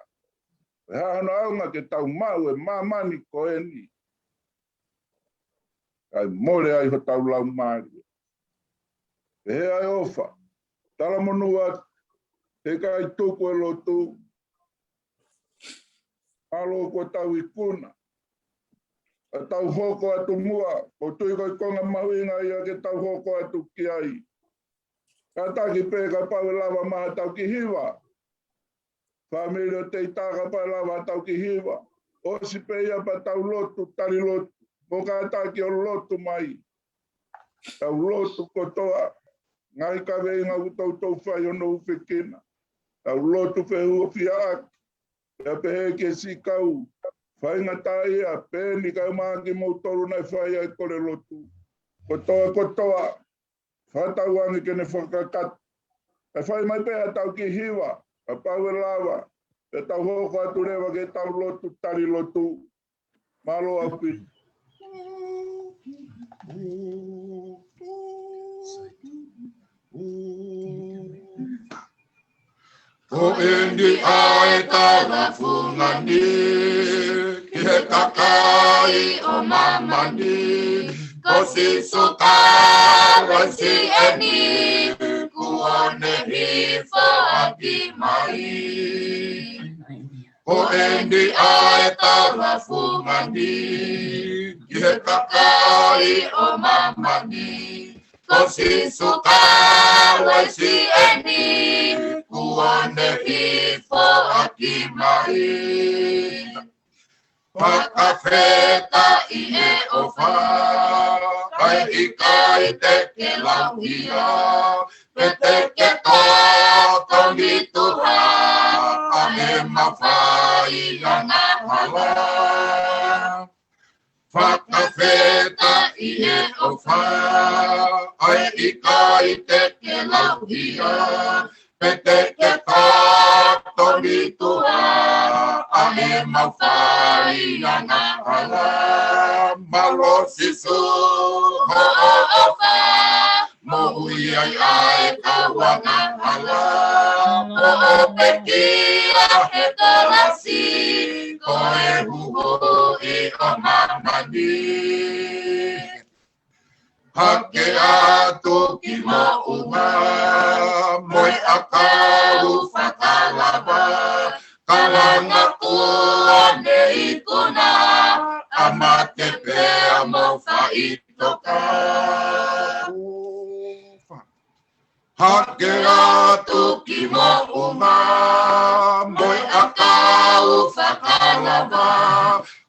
Ko e hā hono ʻaonga ke tau maʻu e māmani ko eni. Kae mole ai hotau laumālie. Pehē ʻa e ʻofa. Talamonū atu. He ʻikai tuku e lotu. Mālō kuo tau ikuna. Ka tau hoko atu muʻa. ʻOku ou tui ko e konga mahuʻinga ia ke tau hoko atu ki ai. Kātaki pē kapau ʻe lava mai haʻatau kiʻi hiva. Fāmili ʻo Teitā kapau ʻe lava haʻatau kiʻi hiva. ʻOsi pē ia pea tau lotu, tali lotu. Mo kātaki ʻo lotu mai. Tau lotu kotoa. Ngaahi kaveinga ʻoku toutou fai hono ʻufiʻufi kina. Tau lotu fehuʻia ʻaki. Pea pehē ki he siʻi kau faingataʻaʻia, Peni kae ʻumaʻā kimoutolu naʻe fai ʻa e kole lotu. Kotoa, kotoa. Fakatauange ke ne fakakakato. Kae fai mai pē haʻatau kiʻi hiva, kapau ʻe lava, pea tau hoko atu leva ke tau lotu, tali lotu. Mālō ʻaupito. Ko eni ʻa e tala fungani ki he kakai ʻo māmani, ko Sīsū Kalaisi eni kuo ne hifo ʻaki mai. Ko eni ʻa e tala fungani ki he kakai ʻo māmani, ko Sīsū Kalaisi eni kuo ne hifo ʻaki mai. Fakafetaʻi e ʻofa, ʻa e ʻikai te ke lauhia, pe te ke totongi tuha, ʻa e mafai angahala. Fakafetaʻi e ʻofa, ʻa e ʻikai te ke lauhia, pe te ke totongi tuha, ʻa e mafai angahala. Mālō Sīsū hoʻo ʻofa, moʻui ai ʻa e kau angahala. Hoʻo pekia he kalasi, ko e huhuʻi ʻo māmani. Hake atu ki moʻunga, mo e ʻakau fakalava, kalanga kuo ne ikuna, ʻa mate pea mo faʻitoka. Hake atu ki moʻunga, mo e ʻakau fakalava,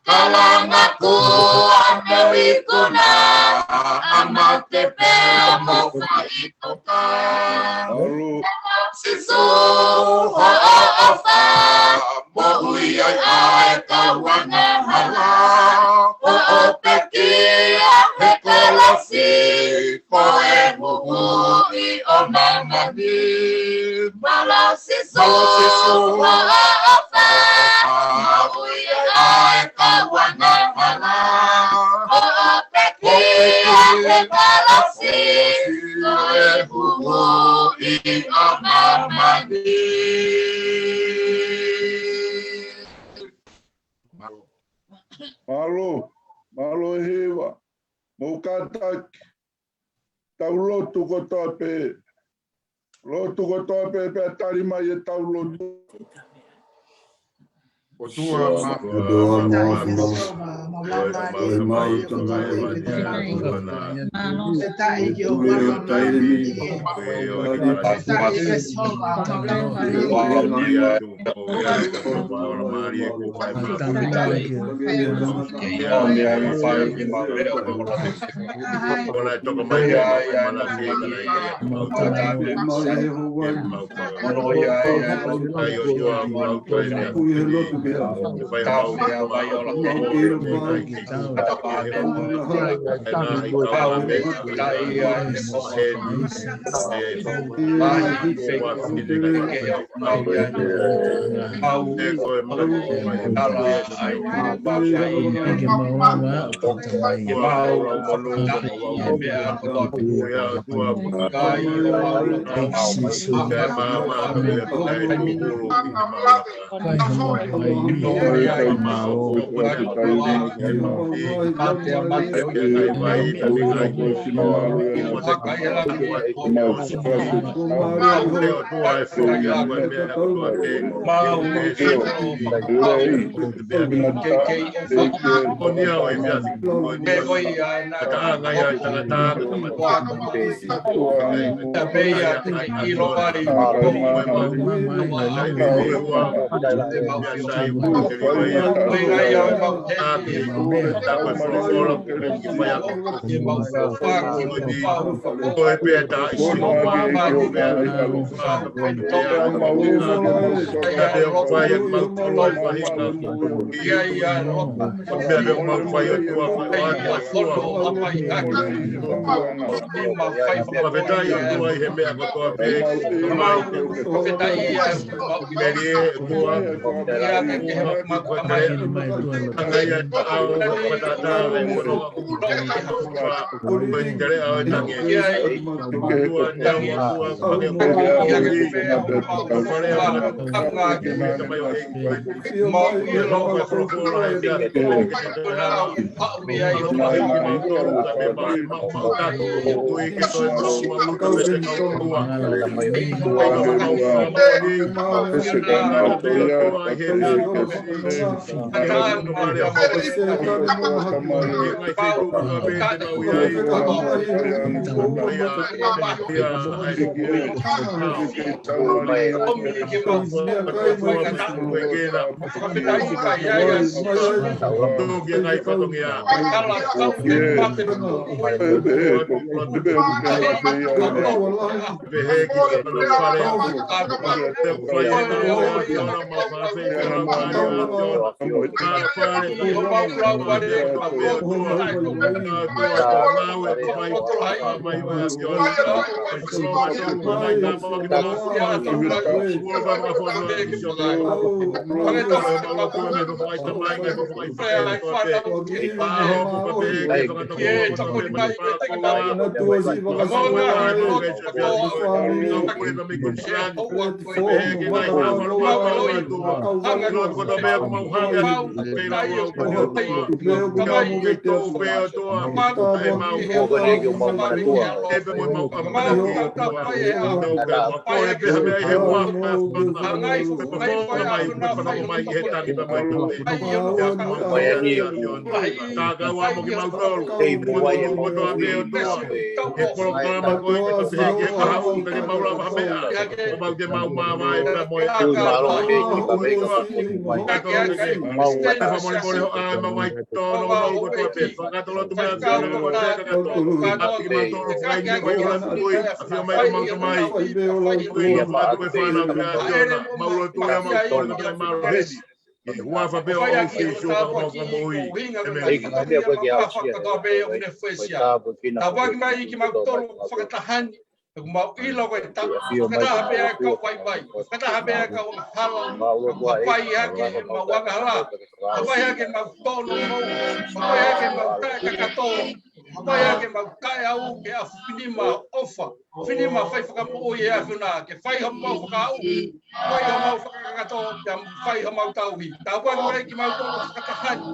kalanga kuo ne ikuna, ʻa mate pea mo faʻitoka. Mālō Sīsū hoʻo ʻofa, moʻui ai ʻa e kau angahala. Hoʻo pekia he kalasi, ko e huhuʻi ʻo māmani. Mālō Sīsū hoʻo ʻofa, moʻui ai ʻa e kau angahala. Hoʻo pekia he kalasi, ko e huhuʻi ʻo māmani. Mālō, mālō e hiva, mou kātaki, tau lotu kotoa pē, lotu kotoa pē, pea tali mai ʻetau lotu. ʻOtua, He huafa pē ʻo Sīsū ko homau Fakamoʻui. ʻĒmeni. Tāpuaki mai kimautolu fakataha ni, he ʻoku mau ʻilo ko e ta-, fakataha pē ʻa e kau vaivai, fakataha pē ʻa e kau angahala, ʻoku hapai hake ʻemau angahala, hapai hake ʻemau tōnounou, hapai hake ʻemau taʻekakato, hapai hake ʻemau taʻeʻalu ke ʻafunima ʻofa, ʻafunima fai fakamoʻui ʻe ʻAfiona, ke fai homau fakaʻamu, fai homau fakakakato, pea fai homau tauhi. Tāpuaki mai kimautolu fakataha ni,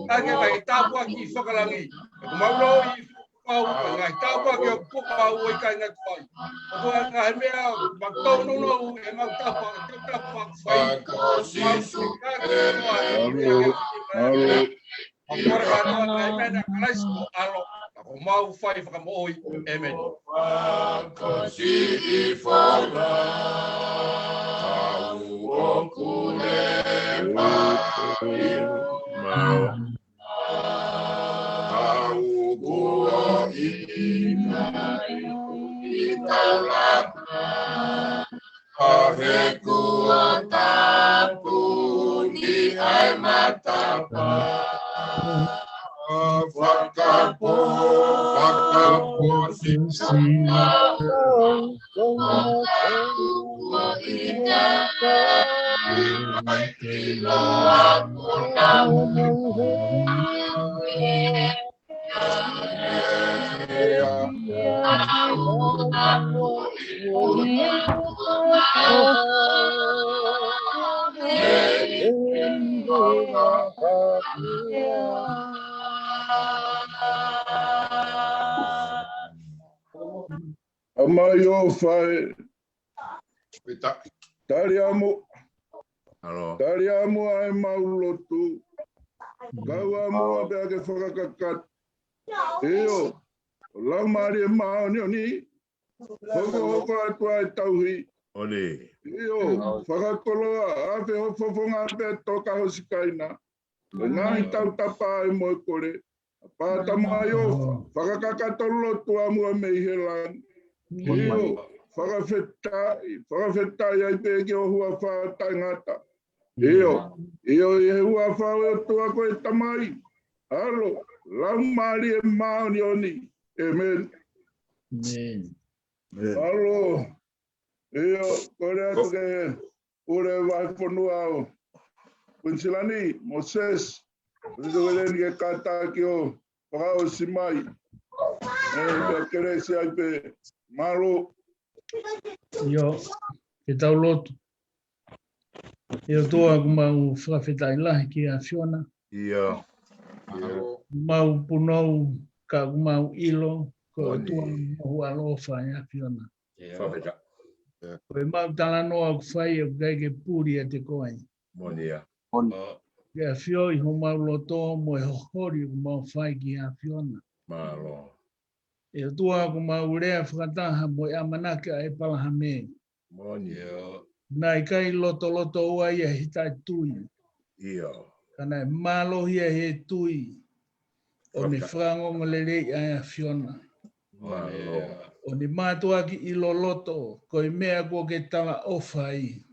ʻa e ke mai tāpuaki fakalangi. ʻOku mau ʻilo ʻi pau, ngaahi tāpuaki ʻoku pau ʻo ʻikai ngata ai. ʻOku ʻi ai ngaahi meʻa, mau tōnounou, ʻemau tapa, tapa, fai. Mālō, mālō. ʻOku ora kātoa ʻa e meʻa naʻe Kalaisi ko ʻAlo, ko homau fai fakamoʻui. ʻĒmeni. Ka he kuo tāpuni ʻa e matapā. Fakapō, fakapō, sisina. ʻAmai ʻofa ē. Tali ʻamu. Tali ʻamu ʻa ʻemau lotu. Kau ʻamu pea ke fakakakato. ʻIo, Laumālie Māʻoniʻoni, hokohoko atu ʻa e tauhi. ʻIo, fakakoloa, ʻa e fofonga pea toka hosikaina. Ko e ngaahi tautapa ʻa e moʻui kole. Pātā mai ʻofa, fakakakato lotu ʻamu mei he langi. ʻIo, fakafetaʻi, fakafetaʻi ai pē ki ho huafa taʻengata. ʻIo, ʻio, ʻi he huafa ʻo e ʻOtua ko e Tamai, ʻAlo, Laumālie Māʻoniʻoni. ʻĒmeni. ʻAlo, ʻio, kole atu ke pule vahefonua ʻo Kuinisilani, Mōsese, ʻoku ou lele ni ke kātaki ʻo fakaʻosi mai. ʻE, pea kelesi ai pē, mālō. ʻIo, ke tau lotu. ʻE ʻOtua, ʻoku mau fakafetaʻi lahi ki he ʻAfiona. ʻIo. Mau punou, ka ʻoku mau ʻilo, ko e ʻOtua mo e ʻaloʻofa ʻa e ʻAfiona. Ko e mau talanoa ʻoku fai ʻoku ʻikai ke puli ʻiate koe. Ke ʻafioʻi homau loto mo e holi ʻoku mau fai ki he ʻAfiona. ʻE ʻOtua, ʻoku mau lea fakataha mo e ʻamanaki ʻa ʻEpalahame. Naʻe ʻikai lotoloto ua ia he taʻetui. Ka naʻe mālohi ia he tui. ʻO ne fakaongoongo lelei ʻa e ʻAfiona. ʻO ne mātuʻaki ʻilo loto, ko e meʻa kuo ke talaʻofa ai,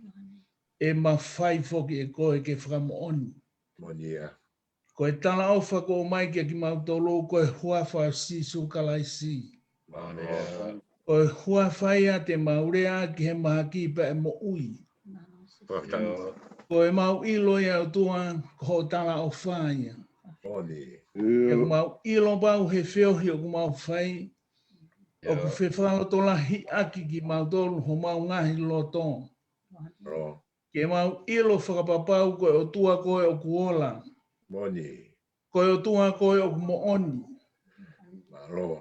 ʻe mafai foki ʻe koe ke fakamoʻoni. Ko e talaʻofa kuo ʻomai kia kimautolu, ko e huafa ʻo Sīsū Kalaisi. Ko e huafa ia te mau lea ki he mahaki pea ʻe moʻui. Ko e mau ʻilo ia ʻOtua, ko hoʻo talaʻofa ia. ʻOku mau ʻilo pau he feohi ʻoku mau fai, ʻoku fefakalotolahiʻaki kimautolu homau ngaahi loto. Ke mau ʻilo fakapapau ko e ʻOtua koe ʻoku ola. Ko e ʻOtua koe ʻoku moʻoni.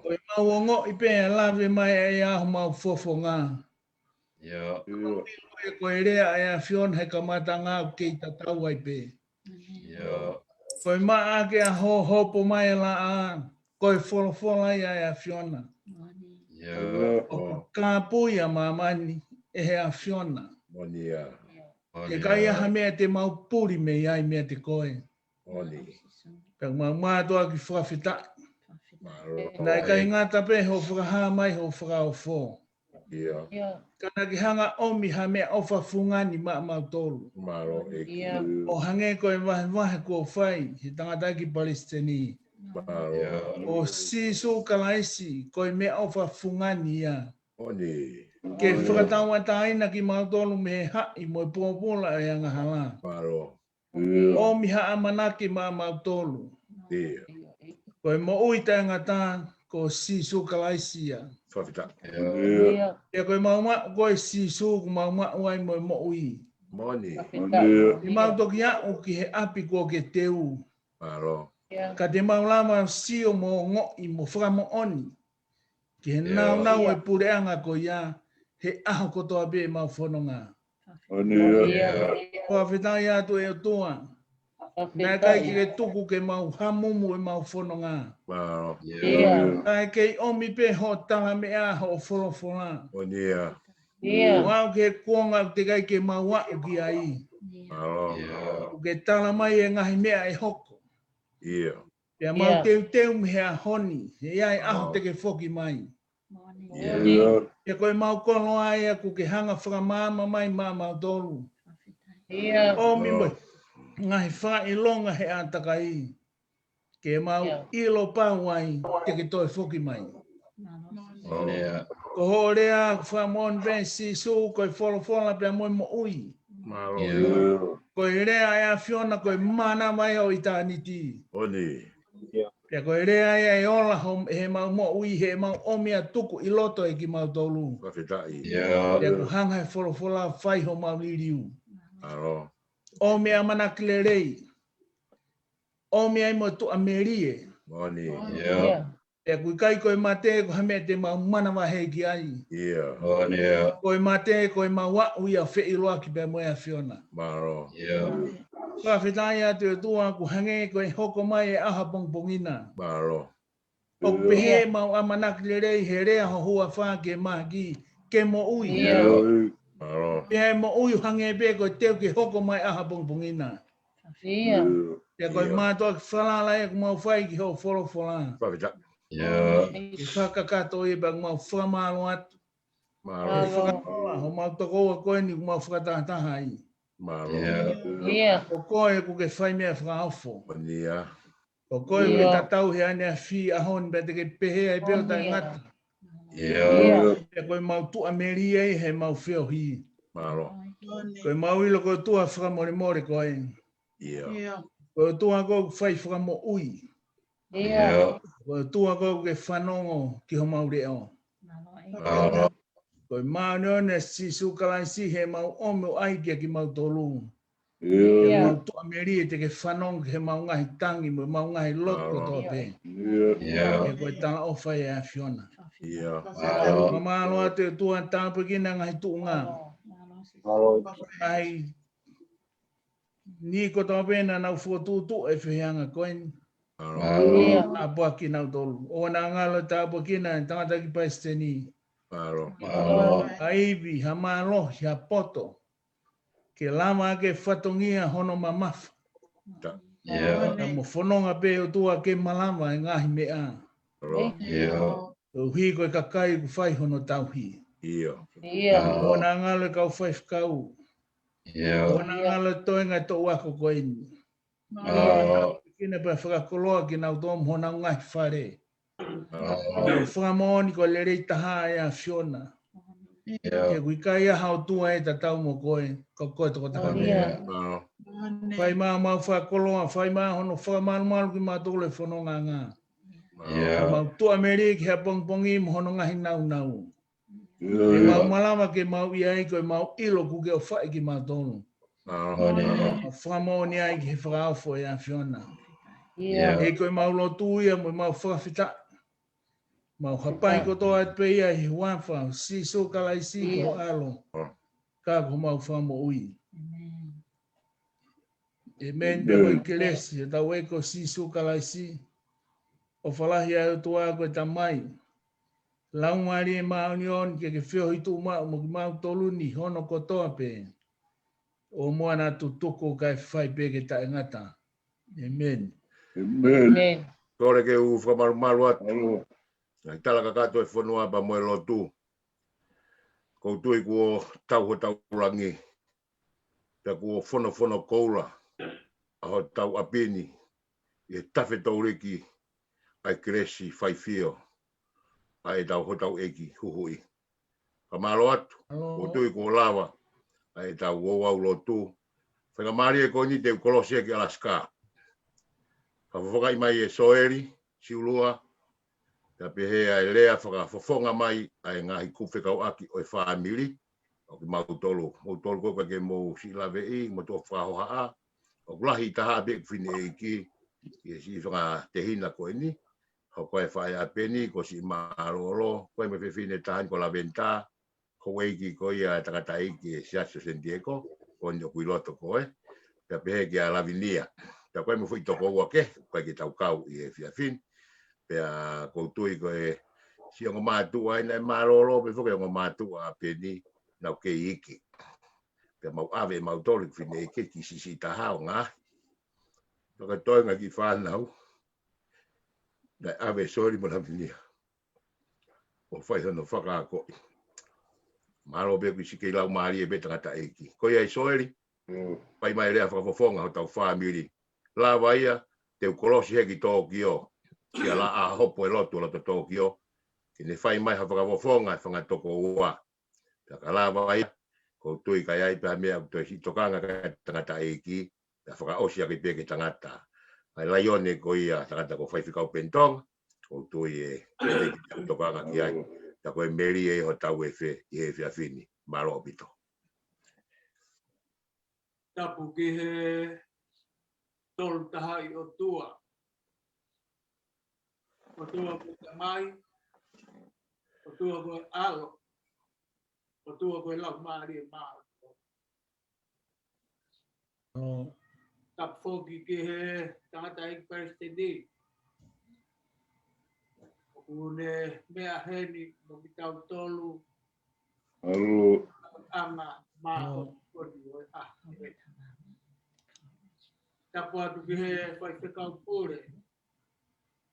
Ko e mau ongoʻi pē ʻa e lave mai ʻa e ʻaho mau fofonga. Ko e lea ʻa e ʻAfiona he kamataʻanga ʻoku kei tatau ai pē. Ko e maʻa ke ʻaho hopo mai ʻa e laʻā, ko e folofola ia ʻa e ʻAfiona. ʻOku kāpui ʻa māmani ʻe he ʻAfiona. He ʻikai ha meʻa te mau puli mei ai meiate koe. Pea mau mātuʻaki fakafetaʻi. Naʻe ʻikai ngata pē hoʻo fakahā mai hoʻo fakaofo. Ka naʻa ke hanga ʻomi ha meʻaʻofa fungani maʻamautolu. ʻO hangē ko e vahevahe kuo fai he tangataʻeiki Palesiteni. Ko Sīsū Kalaisi, ko e meʻaʻofa fungani ia. Ke fakatauʻatāina kimautolu mei he haʻi mo e pōpula ʻa e angahala. ʻOmi ha ʻamanaki maʻamautolu. Ko e moʻui taʻengata, ko Sīsū Kalaisi ia. Pea ko e mau maʻu ko e Sīsū, ʻoku mau maʻu ai mo e moʻui. Te mau toki aʻu ki he ʻapi kuo ke teu. Ka te mau lava sio mo ongoʻi mo fakamoʻoni ki he naunau ʻo e puleʻanga ko ia, he ʻaho kotoa pē ʻemau fononga. Fakafetaʻi atu ʻe ʻOtua. Naʻe ʻikai ke ke tuku ke mau hamumu ʻemau fononga. Kae kei ʻomi pē hoʻo talameʻa, hoʻo folofola. ʻO aʻu ki he kuonga ʻoku teʻeki ai ke mau aʻu ki ai. ʻOku ke tala mai e ngaahi meʻa ʻe hoko. Pea mau teuteu mei he ʻaho ni, he ʻe ʻi ai e ʻaho te ke foki mai. Pea ko e mau koloa ia ʻoku ke hanga fakamaama mai maʻamautolu. ʻOmi mo e ngaahi fakaʻilonga he ʻātakai. Ke mau ʻilo pau ai, te ke toe foki mai. Ko hoʻo lea, fakamoʻoni pē Sīsū, ko e folofola pea mo e moʻui. Ko e lea ʻa e ʻAfiona, ko e mānava ia ʻo ʻitāniti. Pea ko e lea ia ʻe ola ho-, he mau moʻui, he mau ʻomi ʻa tuku ʻi loto ʻe kimautolu. Pea ʻoku hanga he folofola fai homau liliu. ʻOmi ʻamanaki lelei. ʻOmi ai mo e tuʻamelie. Pea ʻoku ʻikai ko e mate ko ha meʻa te mau manavahē ki ai. Ko e mate ko e mau aʻu ia ʻo feʻiloaki pea mo e ʻAfiona. Fakafetaʻi atu ʻe ʻOtua ʻoku hangē ko e hoko mai e ʻaho pongipongi na. ʻOku pehē ʻemau ʻamanaki lelei he lea ho huafa ke mahaki, ke moʻui. Pea ʻe moʻui ʻo hangē pē ko e teu ke hoko mai ʻaho pongipongi na. Pea ko e mātuʻaki falala ē ʻoku mau fai ki hoʻo folofola. Ke fakakakato ia pea ʻoku mau fakamālō atu. Fakakakato homau tokoua ko eni ʻoku mau fakatahataha ai. Ko koe ʻoku ke fai meʻa fakaofo. Ko koe ʻoku ke tatau he ʻaneafi, ʻaho ni pea te ke pehē ai pē ʻo taʻengata. Pea ko e mau tuʻamelie ai he mau feohi. Ko e mau ʻilo ko e ʻOtua fakamolemole koe. ʻIo. ʻIo. Ko e ʻOtua ʻoku fai fakamoʻui. ʻIo. Ko e ʻOtua ʻoku ke fanongo ki homau leʻo. ʻIo. Ko e māʻoniʻoni ʻa Sīsū Kalaisi heʻemau ʻomi ʻo ʻai kiate kimautolu. ʻIo. Mau tuʻamelie te ke fanongo ki heʻemau ngaahi tangi mo ʻemau ngaahi lotu kotoa pē. ʻIo. He ko e talaʻofa ʻa e ʻAfiona. ʻIo. Fakamālō atu ʻe ʻOtua tāpuekina ngaahi tuʻunga. Ngaahi niʻihi kotoa pē naʻa nau fokotuʻutuʻu e fehiʻanga ko eni. Mālō. Tāpuekina kinautolu. ʻOua naʻa ngalo e tāpuekina e tangataʻeiki palesiteni. Mālō. Ha ivi, ha mālohi, ha poto. Ke lava ke fatongia hono mamafa. Ta- ʻIo. Ka mo fononga pē ʻOtua ke malava e ngaahi meʻa. Mālō. ʻIo. Koeʻuhi ko e kakai ʻoku fai hono tauhi. ʻIo. ʻIo. ʻOua naʻa ngalo e kau faifekau. ʻIo. ʻOua naʻa ngalo e toenga e toʻu ako ko eni. ʻIo. Kina pea fakakoloa kinautolu mo honau ngaahi fale. Mālō. Ko e fakamoʻoni ko e lelei taha ʻa e ʻAfiona. ʻIo. He ʻoku ʻikai ha ʻOtua ʻe tatau mo koe, ko koe tokotaha. ʻIo. Mālō. Fai mai homau fakakoló, fai mai hono fakamalumalu kimautolu he fononga. ʻIo. Mau tuʻamelie ki he pongipongi mo hono ngaahi nāunau. He mau malava ke mau ʻi ai ko e mau ʻilo ʻoku ke ʻofaʻi kimautolu. Mālō. Mau fakamoʻoni ai ki he fakaofo ʻa e ʻAfiona. ʻIo. He ko e mau lotu ia mo e mau fakafetaʻi. Mau hapai kotoa atu pē ia ʻi he huafa ʻo Sīsū Kalaisi ko ho ʻAlo. Ka ko homau Fakamoʻui. ʻĒmeni. Pea ko e kelesi ʻa hotau ʻEiki ko Sīsū Kalaisi, ʻofa lahi ʻa e ʻOtua ko e Tamai, Laumālie Māʻoniʻoni ke ke feohi tuʻumaʻu mo kimautolu ni hono kotoa pē, ʻo muʻa naʻa tutuku kae fai pē ke taʻengata. ʻĒmeni. ʻĒmeni. Kole ke u fakamalumalu atu. Ngaahi tala kakato e fonua pea mo e lotu. ʻOku ou tui kuo tau hotau langi. Pea kuo fonofono koula ʻa hotau ʻapi ni ʻi he tafe touliki ʻa e kelesi faifio ʻa ʻetau hotau ʻEiki Huhuʻi. Fakamālō atu, ʻoku ou tui kuo lava ʻa ʻetau ouau lotu. Faingamālie ko eni te u kolosi ki Alaska. Fakafofongaʻi mai ʻe Soeli Siulua, pea pehē ʻa e lea fakafofonga mai ʻa e ngaahi kupu fekauʻaki ʻo e fāmili ʻo kimautolu. Moutolu ko ē ʻoku ʻikai ke mou siʻi laveʻi, mo tuʻo fakahohaʻa. ʻOku lahi taha pē ʻeku fineʻeiki ʻi he siʻi fanga tehina ko eni. Hoko e faʻē ʻa Peni, ko siʻi mālōlō, ko e mo e fefine taha ni ko Laventa, ko e ʻeiki ko ia e tangataʻeiki e Siasi ʻo San Diego, ko eni ʻoku ʻi loto ko ē. Pea pehē kia Lavinia. Pea ko e mo e foʻi tokoua kehe, ʻoku ʻikai ke tau kau ʻi he efiafi ni. Pea ʻoku ou tui ko e siʻi ongo mātuʻa ʻi he mālōlō, pea foki ongo mātuʻa ʻa Peni, naʻa ku kei iiki. Pea mau ʻave ʻe mautolu ʻeku fineʻeiki ki he siʻisiʻi taha ʻo ngaahi. Pea ko e toenga kiʻi fānau, naʻe ʻave ʻe Soeli mo Lavinia ʻo fai hono fakaakoʻi. Mālō pē ʻoku ʻi ai siʻi kei laumālie pē tangataʻeiki. Ko ia ʻe Soeli, fai mai e lea fakafofonga hotau fāmili. Lava ia, te u kolosi hē ki Tōkio, kia Laʻahopo e lotu ʻo loto Tōkio, ke ne fai mai ha fakafofonga e fanga tokoua. Pea ka lava ia, ʻoku ou tui ʻikai ai pē ha meʻa ʻoku toe siʻi tokanga ki ai e tangataʻeiki, pea fakaʻosi ʻaki pē ki he tangata. ʻA e laione ko ia tangata ko Faifekau Peni Tonga, ʻoku ou tui ʻe, ʻe tokanga ki ai. Pea ko e melie ʻo hotau efe, ʻi he efiafi ni. Mālō ʻaupito. Tapu ki he Tolu Tahaʻi ʻOtua. ʻOtua ko e Tamai, ʻOtua ko e ʻAlo, ʻOtua ko e Laumālie Māʻoniʻoni. Tapu foki ki he tangataʻeiki palesiteni. ʻOku ne meʻa heni mo kitautolu. ʻAlo. ʻAnga māʻoniʻoni ʻo e ʻaho. Tapu atu ki he faifekau pule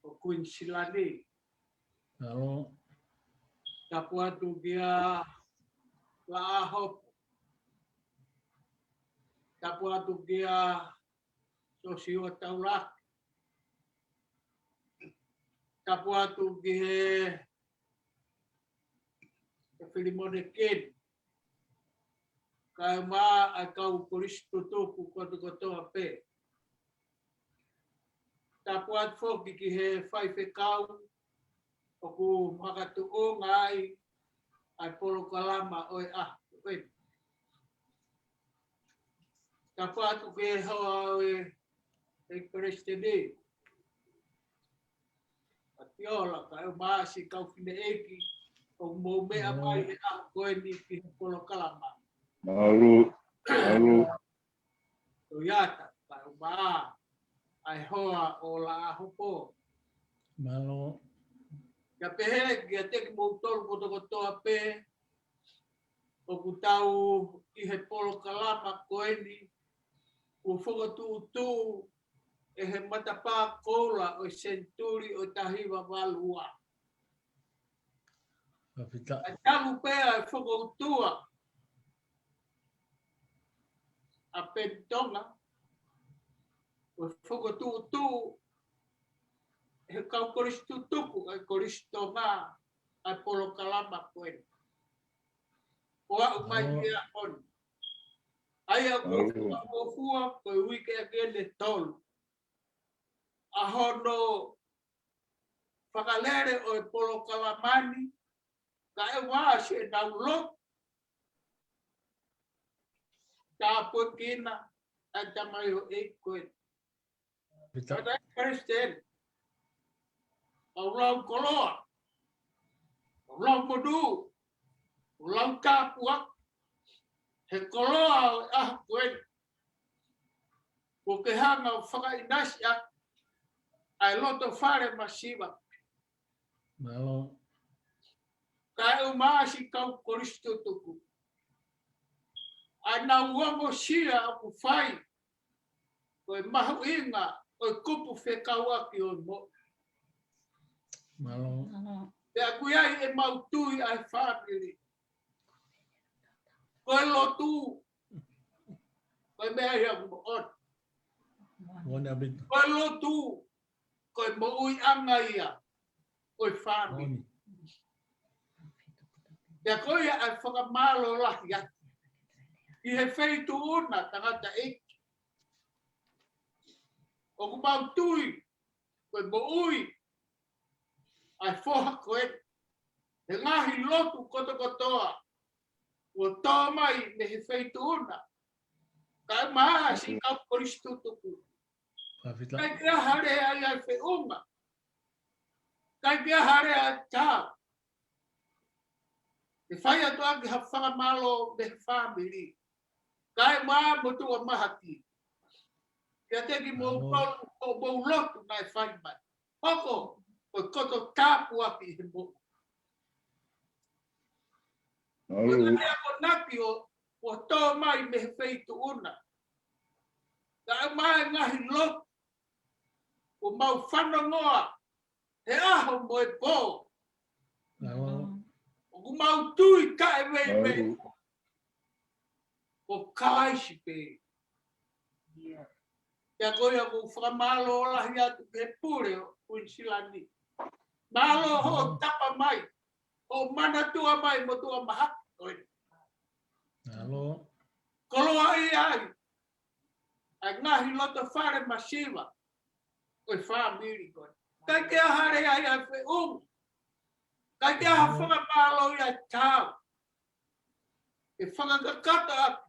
ʻo Kuinisilani. Tapu atu kia Laʻahopo. Tapu atu kia Sosiua Taulaki. Tapu atu ki he, he Filimone Keni. Kae ʻumaʻā ʻa e kau kolisi tutuku kotokotoa pē. Tapu atu foki ki he faifekau ʻoku makatuʻunga ai ʻa e polokalama ʻo e ʻaho ko eni. Tapu atu ki he hoa ʻo e, ʻEiki Palesiteni, ʻa Tiola, kae ʻumaʻā siʻi kau fineʻeiki ʻoku mou meʻa mai he ʻaho ko eni ki he polokalama. Mālō, mālō. Toyata, kae ʻumaʻā ʻa e hoa ʻo Laʻahopo. Mālō. Kae pehē kiate kimoutolu kotokotoa pē ʻoku tau ʻi he polokalama ko eni, kuo fokotuʻutuʻu ʻe he matapā koula ʻo e senituli ʻo e taha hiva valu ua. Ka fita. ʻA e talu pē ʻa e fokoutua ʻa Peni Tonga, ʻo fokotuʻutuʻu ʻe he kau kolisi tutuku ʻa e Kolisi Tonga ʻa e polokalama ko eni. ʻO aʻu mai ki he ʻaho ni. ʻA ia ko e fuofua, ko e uike ʻaki eni ʻe tolu ʻa hono fakalele ʻo e polokalama ni, kae ʻumaʻā siʻenau lotu, tāpuekina ʻa e tamaioʻeiki ko eni. Pita. Palesiteni, ʻoku lau koloa, ʻoku lau monū, ʻoku lau tāpuaki, he koloa ʻo e ʻaho ko eni. Kuo ke hanga ʻo fakaʻinasi ʻa, ʻa e loto fale masiva. Mālō. Kae ʻumaʻā siʻi kau kolisi tutuku. ʻA ʻenau ongosia ʻoku fai, ko e mahuʻinga ʻo e kupu fekauʻaki ʻo e moʻui. Mālō. Mālō. Pea ʻoku ʻi ai ʻemau tui ʻa e fāmili. Ko e lotu, ko e meʻa ia ʻoku moʻoni. Moʻoni ʻaupito. Ko e lotu, ko e moʻuiʻanga ia ʻo e fāmili. Moʻoni. Pea ko ia ʻa e fakamālō lahi atu ʻi he Feituʻuna Tangataʻeiki. ʻOku mau tui ko e moʻui ʻa e foha ko eni, he ngaahi lotu kotokotoa kuo tō mai mei he Feituʻuna, kae ʻumaʻā siʻi kau kolisi tutuku. Ka fita. ʻIkai ke ʻi ai ha lea ʻa e feʻunga. ʻIkai ke ʻi ai ha lea ʻa e tau. ʻE fai atu ʻaki ha fakamālō mei he fāmili, kae ʻumaʻā motuʻa mahaki, kiate kimoutolu, ʻo mou lotu naʻe fai mai. Hoko ko e koto tāpuaki he moʻui. Ko e akonaki ʻoku tō mai mei he Feituʻuna, kae ʻumaʻā e ngaahi lotu ʻoku mau fanongoa he ʻaho mo e pō. ʻOku mau tui taʻeveiveiua ko Kalaisi pē. Pea ko ia ʻoku ou fakamālō lahi atu ki he pule ʻo Kuinisilani. Mālō hoʻo tapa mai, hoʻo manatua mai motuʻa mahaki ko eni. Mālō. Koloaʻia ai ʻa e ngaahi loto fale masiva ʻo e fāmili ko eni. ʻIkai ke ʻi ai ha lea ʻa e feʻunga. ʻIkai ke ʻi ai ha fakamālō ia ʻa e tau. ʻE fakakakato atu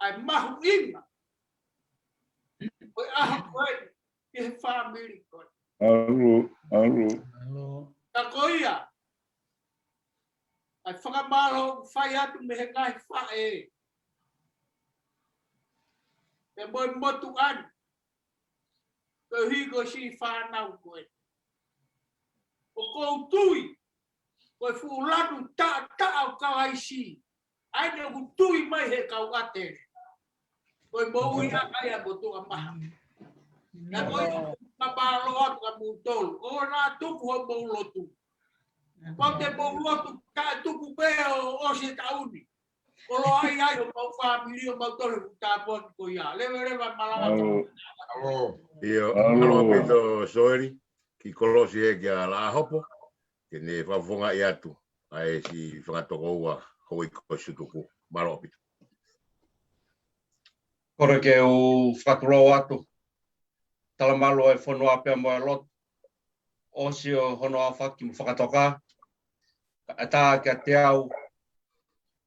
ʻa e mahuʻinga ʻo e ʻaho ko eni ki he fāmili ko eni. ʻAlu, ʻalu. Ka ko ia ʻa e fakamālō ʻoku fai atu mei he ngaahi faʻē, pea mo e motuʻa ni, koeʻuhi ko siʻi fānau ko eni. ʻOku ou tui ko e fuʻu lanu taʻataʻa ʻo Kalaisi, ʻa ia ʻoku tui mai he kau ʻatele, ko e moʻuiʻanga ia ʻa e motuʻa mahaki. Pea ko ia ʻoku ou fakamālō atu kia moutolu, ʻoua naʻa tuku hoʻomou lotu. Kapau te mou lotu, kae tuku pē ʻo ʻosi e taʻu ni, koloaʻia ai homau fāmili, homau tole ʻoku tāpuaki ko ia. Leveleva malanga. ʻIo, mālō ʻaupito Soeli, kiʻi kolosi ē kia Laʻahopo, ke ne fakafofongaʻi atu ʻa e siʻi fanga tokoua houʻeiki kolisi tutuku. Mālō ʻaupito. Kole ke u fakatulou atu talamalu e fonua pea mo e lotu, ʻosi ʻo hono aofaki mo fakatoka, ka ʻatā kiate au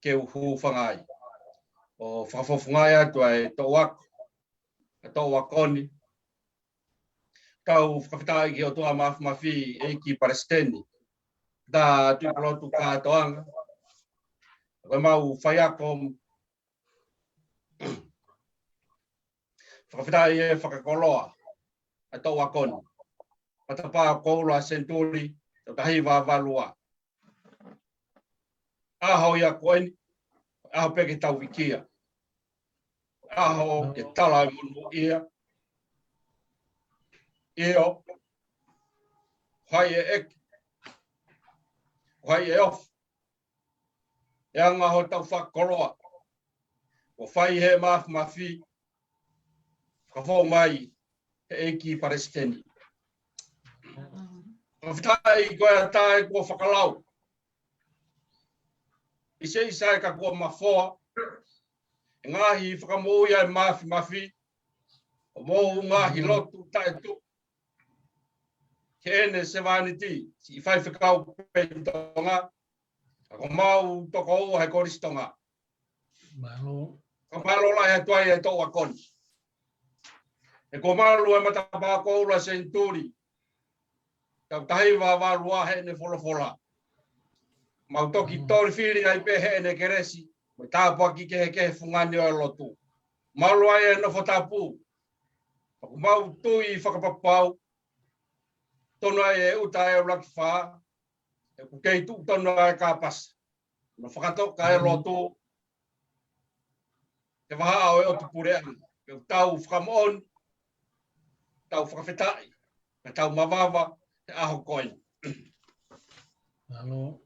ke u hūfanga ai ʻo fakafofongaʻi atu ʻa e toʻu ako, ʻa e toʻu ako ni. Kau fakafetaʻi ki he ʻOtua Mafimafi, ʻEiki Palesiteni, tā Tuʻipulotu kātoanga, ko ʻemau faiako, fakafetaʻi e fakakoloa ʻa e toʻu ako ni, Matapā Koula Senituli, tautahi vavalu ua. ʻAho ia ko eni, ʻaho pē ke tau vikia, ʻaho ke tala e monūʻia. ʻIo, hai e ʻeke, hai e ofi, e anga hotau fakakoloa, ʻo fai he Mafimafi, fakafou mai he ʻEiki Palesiteni. Fakafetaʻi ko e ʻatā ʻe kuo fakalau, ʻi se ʻisa ʻe ka kuo mafoa e ngaahi fakamoʻui ʻa e Mafimafi, ʻo mou ngaahi lotu taʻetuʻu ki heʻene sevāniti, siʻi faifekau pē ʻi Tonga, ka ko ʻemau tokoua he Kolisi Tonga. Mālō. Ka mālō lahi atu ai e toʻu ako ni. He kuo malu e Matapā Koula Senituli, tautahi vavalu ua, heʻene folofola. Mau toki tolifili ai pē heʻene kelesi mo e tāpuaki kehekehe fungani ʻo e lotu. Malu ai e nofo tapu. Ka ʻoku mau tui fakapapau, tonu ai e ʻuta e ʻuluaki fā, he ʻoku kei tuʻu tonu ai e kāpasa. Hono fakatoka e lotu he vahaʻa ʻo e ʻOtu Puleʻanga, ke tau fakamoʻoni, tau fakafetaʻi, ke tau mavava he ʻaho ko eni. Mālō.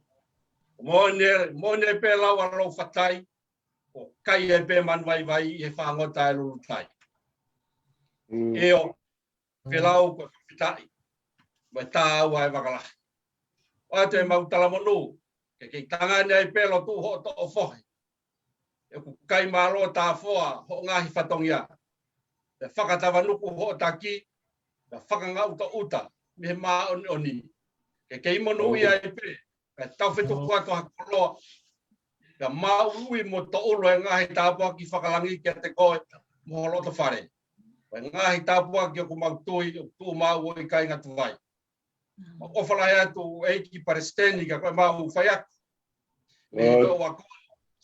Moʻoni, moʻoni pē lau ʻa Loufatai, ʻoku kai ai pē manu vaivai ʻi he fangota e lulutai. Mm. ʻIo, pē lau ko e fakafetaʻi, mo e tāua e vakalahi. ʻOatu ʻemau talamonū, ke kei tangane ai pē lotu hoʻo toʻo fohe. ʻOku kai mālō tāfoa hoʻo ngaahi fatongia, pea fakatavanuku hoʻo taki, pea fakangaʻutaʻuta mei he māʻoniʻoni. Ke kei monūʻia ai pē, pea tau fetuku atu ha koloa, pea māʻuiʻui mo toʻulu e ngaahi tāpuaki fakalangi kiate koe mo ho loto fale. Ko e ngaahi tāpuaki ʻoku mau tui ʻoku tuʻu maʻu ʻo ʻikai ngata ai. ʻOfa lahi atu ʻEiki Palesiteni, ka ko ʻemau faiako mei he toʻu ako,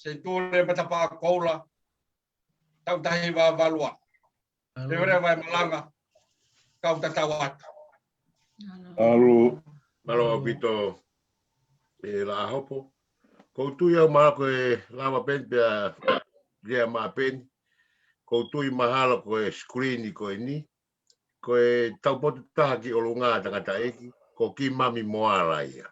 Senituli Matapā Koula, tautahi vavalu ua. Mālō. Pea ʻoua ʻe malanga, kau tatau atu. Mālō. Mālō ʻaupito, ʻe Laʻahopo. ʻOku ou tui au mahalo ko e lava pē eni pea lea maʻa pē eni. ʻOku ou tui mahalo ko e screen ko eni, ko e taupotu taha ki ʻolunga tangataʻeiki, ko Kimami Moala ia.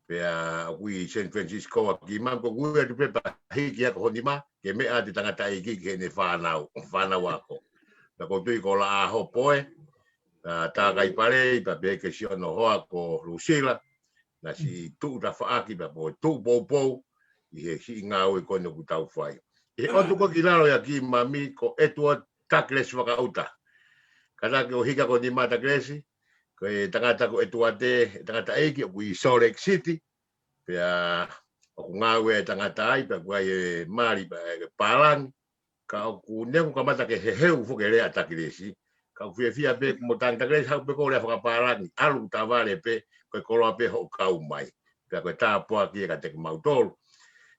Pea ʻoku ʻi San Francisco ʻa Kimami, ko ʻeku ui atu pē pea hiki hake ho nima, ke meʻa atu e tangataʻeiki ki heʻene fānau, fānau ako. Pea ʻoku ou tui ko Laʻahopo ē, ʻa Tākaipalei, pea pehē ki siʻono hoa ko Lusila, naʻa siʻi tuʻu tafaʻaki pea mo tuʻu poupou ʻi he siʻi ngāue ko eni ʻoku tau fai. ʻI he ʻotu ko ē ki lalo ia Kimami ko ʻEtuate Takilesi Vakaʻuta. Kātaki ʻo hiki hake ho nima Takilesi, ko e tangata ko ʻEtuate, tangataʻeiki ʻoku ʻi Salt Lake City, pea ʻoku ngāue e tangata ai, pea ʻoku ʻi ai e mali pea e pālangi, ka ʻoku, neongo ʻoku kamata ke heheu foki e lea ʻa Takilesi, ka ʻoku fiefia pē mo Tani Takilesi, haʻu pē ko e lea fakapālangi, ʻalu tavale pē, ko e koloa pē hoʻo kau mai. Pea ko e tāpuaki ia kiate kimautolu.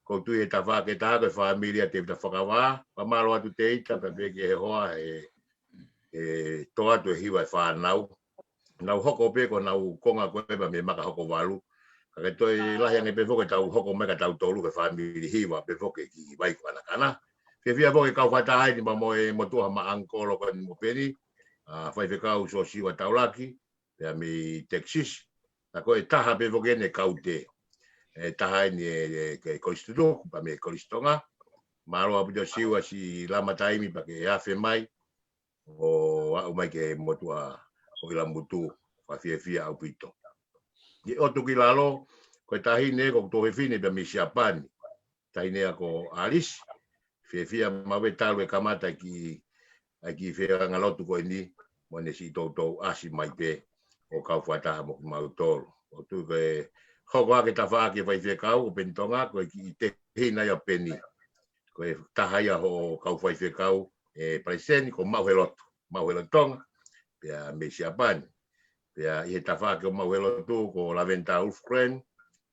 ʻOku ou tui he tafaʻaki ʻe taha ko e fāmili ʻa Tēvita Fakavā, fakamālō atu Tēvita, pea pehē ki he hoa, he, he tō atu e hiva e fānau. Nau hoko pē ko honau konga ko ē pea mei he maka hoko valu. Ka ke toe lahi ange pē foki ʻetau hoko mai ka tautolu ke fāmili hiva pē foki ki vai ko Kanakana. Fiefia foki e kau fakataha eni pea mo e motuʻa hama ʻangikolo ko eni mo Peni, ʻa Faifekau Siosiua Taulaki, pea mei Texas. Ka ko e taha pē foki eni e kaute. E taha eni e, e, e Kolisi Tutuku, pea mei Kolisi Tonga. Mālō ʻaupito Siua siʻi lama taimi pea ke afe mai ʻo aʻu mai ki he motuʻa ʻo ʻIlamutu, fakafiefia ʻaupito. ʻI he ʻotu ki lalo, ko e taʻahine ko e tuofefine pea mei Siapani. Taʻahine ia ko Alisi, fiefia maʻu e talu e kamata e kiʻi, e kiʻi feʻangalotu ko eni, mo ʻene siʻi toutou ʻasi mai pē ʻo kau fakataha mo kimautolu. ʻOku ou tui ko e hoko ake tafaʻaki e faifekau ʻo Peni Tonga, ko e kiʻi tehina ia ʻo Peni. Ko e taha ia hoʻo kau faifekau, ē, palesiteni, ko Maʻuhelotu, Maʻuhelotu Tonga, pea mei Siapani. Pea ʻi he tafaʻaki ʻo Maʻuhelotu, ko Laventa Wolfgren,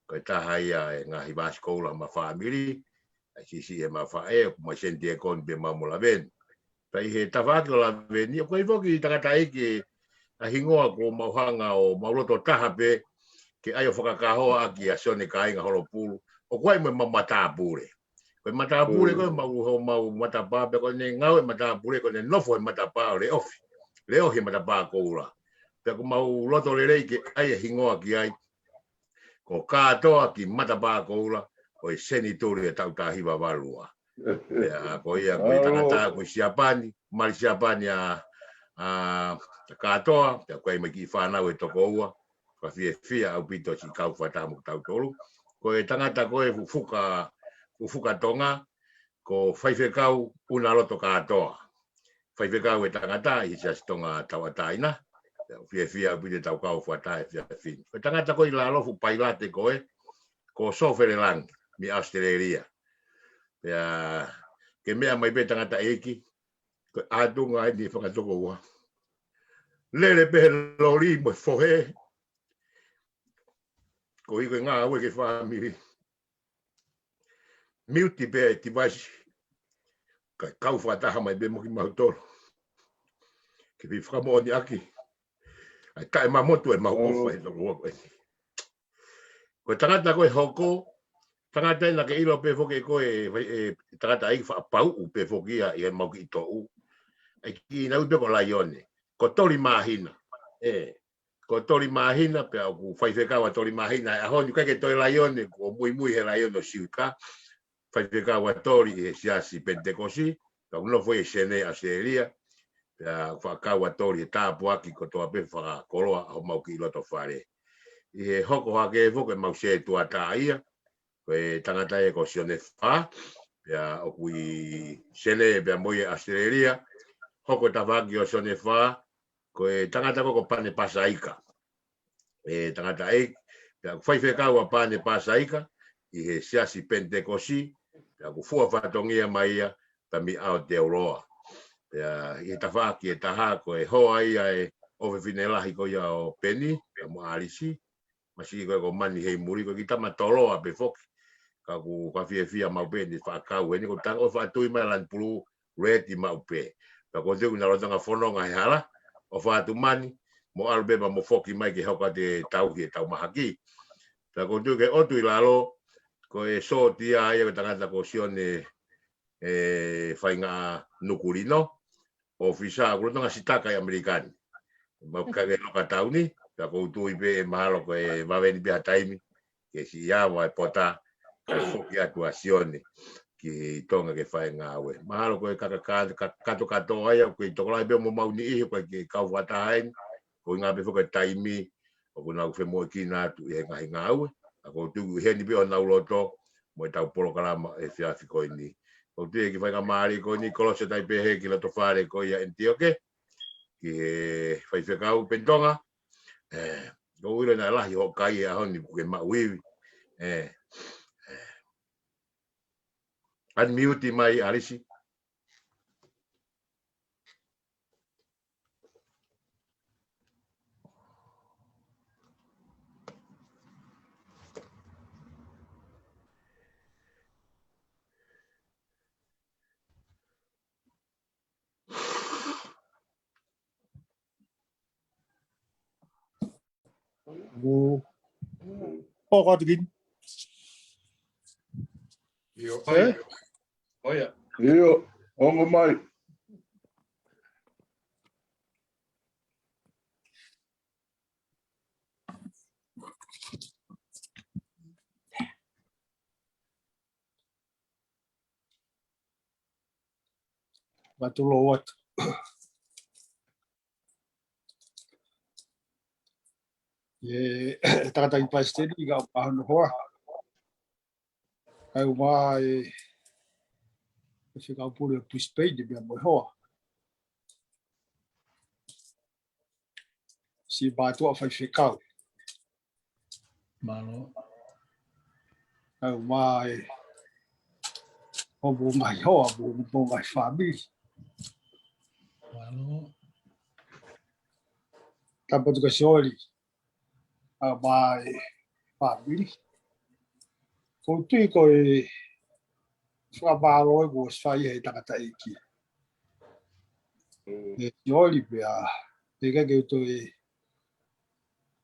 ko e taha ia e ngaahi vasi koula ʻo homa fāmili, ʻa e siʻisiʻi ʻema faʻē, ʻoku mai Senitiekoni pē ʻemau mo Laveni. Pea ʻi he tafaʻaki ʻo Laveni, ʻoku ʻi ai foki tangataʻeiki ʻa e hingoa ko Maʻuhanga ʻo mau loto taha pē, ke ʻai ʻo fakakahoa ʻaki ʻa Sione Kāinga Holopulu, ʻoku ʻi ai mo ʻema matāpule. Ko e matāpule ko ē ʻemau, homau matapā, pea ko ʻene ngāue e matāpule ko ʻene nofo he matapā ʻo leʻohi. Leʻohi e matapā koula. Pea ʻoku mau loto lelei ke ʻai e hingoa ki ai, ko Kātoa ki Matapā Koula, ʻo e senituli ʻo e taʻu taha hiva valu ua. Pea ko ia ko e tangata ko ē Siapani, mali Siapani ʻa, ʻa Kātoa, pea ʻoku ʻi ai mo e kiʻi fānau ʻe toko ua, fakafiefia ʻaupito siʻi kau fakataha mo kitautolu. Ko e tangata ko ē fufuka, fufuka Tonga, ko Faifekau ʻUnaloto Kātoa. Faifekau e tangata ʻi he Siasi Tonga Tauʻatāina. Fiefia ʻaupito ʻetau kau fakataha he efiafi ni. Ko e tangata ko ē ʻi lalo fuʻu pailate ko ē, ko Sō Felelangi, mei ʻAositelēlia. Pea ke meʻa mai pē tangataʻeiki, ko e ʻatunga ʻeni ʻe fanga toko ua. Lele pē he loli mo e fohe. Ko e ʻikai ngāue ki he fāmili. Miuti pē e tivaisi. Kae kau fakataha mai pē mo kimautolu. Ke fai fakamoʻoni ʻaki ʻa e taʻemamotu ʻemau ʻofa he toko ua ko eni. Ko e tangata ko ē hoko, tangata ʻena ke ʻilo pē foki ko e, e tangataʻeiki faʻa pauʻu pē foki ia ʻi heʻemau kiʻi toʻu. ʻA e kiʻi naʻe ui pē ko Laione. Ko Toli Māhina. ʻE, ko Toli Māhina, pea ʻoku faifekau ʻa Toli Māhina he ʻaho ni, ʻikai ke toe Laione, kuo muimui he Laione ʻo Siuta. Faifekau ʻa Toli ʻi he Siasi Penitekosi, pea ʻoku nofo ʻi Senē ʻAositelēlia, pea ʻoku faʻa kau ʻa Toli he tāpuaki kotoa pē fakakoloa ʻa homau kiʻi loto fale. ʻI he hoko hake foki ʻemau sētuata ia, ko e tangata ia ko Sione Fā, pea ʻoku ʻi Senē pea mo ia ʻAositelēlia, hoko tafaʻaki ʻo Sione Fā, ko e tangata ko ē ko Pane Pasaika. E tangataʻeiki, pea ʻoku faifekau ʻa Pane Pasaika, ʻi he Siasi Penitekosi, pea ʻoku fua fatongia mai ia, pea mei Aotearoa. Pea ʻi he tafaʻaki ʻe taha ko e hoa ia e ʻofefine lahi ko ia ʻo Peni, pea mo ʻAlisi, masiʻi ko ē ko Mani Heimuli, ko e kiʻi tama toloa pē foki. Ka ʻoku fakafiefia maʻu pē ʻene faʻa kau heni, ko e tangata ʻoku faʻa tui mai lanu pulū, leti maʻu pē. Pea ʻoku ou tui ʻoku na lotanga fononga he hala, ʻofa atu Mani, mo ʻalu pē pea mo foki mai ke hoko atu e tauhi e tau mahaki. Pea ʻoku ou tui ke ʻotu ʻi lalo, ko e sōtia ia ko e tangata ko Sione, e, Faingaʻa Nukulino, ʻofisa ʻoku lotanga sitaka ʻi ʻAmelika ni. Mau kake loka tauni, pea ʻoku ou tui pē ʻe mahalo ko e vave ni pē ha taimi, ke siʻi ava e pota, kae foki atu ʻa Sione ki Tonga ke fai ngāue. Mahalo ko e kaka, ka, ka, katokato ai au, ko e tokolahi pē mo mau niʻihi, ko e kau fakataha eni, ko e ngā pē foki e taimi, ʻoku nau femoʻuekina atu ʻi he ngaahi ngāue. ʻA ʻoku ou tui ʻoku ʻi heni pē honau loto, mo ʻetau polokalama he efiafi ko eni. ʻOku ou tui ʻe kiʻi faingamālie ko eni, kolosi atu ai pē he kiʻi loto fale ko ia ʻAnitioke, ki he faifekau Peni Tonga, e, ʻoku ou ʻilo naʻe lahi hoʻo kai he ʻaho ni kuo ke maʻu ivi. E, e. Unmute mai, ʻAlisi. ʻOku hoko atu ki. ʻIo, ʻio. ʻIo, ongo mai. Matulou atu. E, tangata i Palesiteni, ka ʻoku ʻi ai hono hoa. Kae ʻumaʻā e, e fekau pule ʻo Brisbane, pea mo e hoa. Siʻi mātuʻa faifekau. Mālō. ʻA e ʻomai ʻo mo e ngaahi hoa, mo, mo e ngaahi fāmili. Mālō. Tāpatu ka Sioli. ʻA e ʻomai fāmili. Ko u tui ko e fakamālō ʻoku ʻosi fai he tangataʻeiki. Mm. ʻE Sioli pea, ʻe ʻikai ke u toe,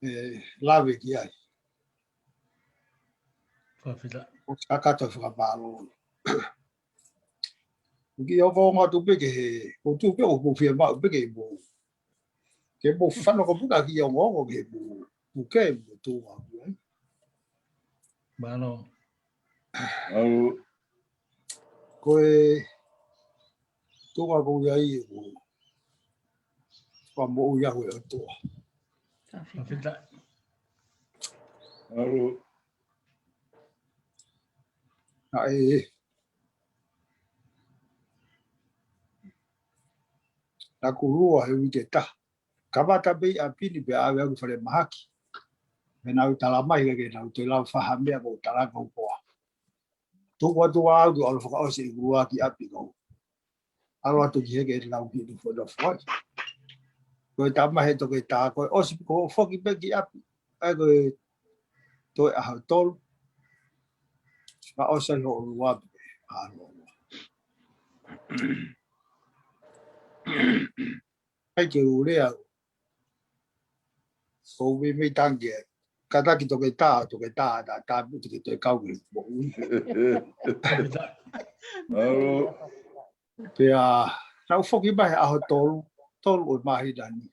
ʻe, lave ki ai. Fakafetaʻi. ʻOsi kakato fakamālō. ʻOku ou ongoongo atu pē ke he, ʻoku ou tui pē ʻoku mou fiemaʻu pē ke mou ke mou fanongo pē ka ki he ongoongo ke mou, mou ke mou tō ʻaku ai. Mālō. Mālō. Ko e tō ʻaku ia ʻi he ʻoku, ʻoku mou ia he ʻOtua. Fakafetaʻi. Mālō. ʻA e, naʻa ku lua he uike ʻe taha. Kamata pē ʻi ʻapi ni pea ʻave au ki falemahaki. Pea nau tala mai ke nau toe lau faha meʻa mo tala kau koa. Tuku atu au ki ʻalu fakaʻosi ʻeku lua ki ʻapi kau. ʻAlu atu ki hē ke lau ki nofo nofo ai. Ko e tama he toketā ko e ʻosi ko e foki pē ki ʻapi. ʻA ia ko e toe ʻaho tolu. Fakaʻosi ai hoʻo lua pē. ʻAlu. ʻAi ke u lea. Ko u meimei tangi ē. Kātaki toketā, toketā, tā, tā, putu ke toe kau ke mo u. Mālō. Pea, naʻa ku foki mai he ʻaho tolu, tolu ʻo e māhina ni.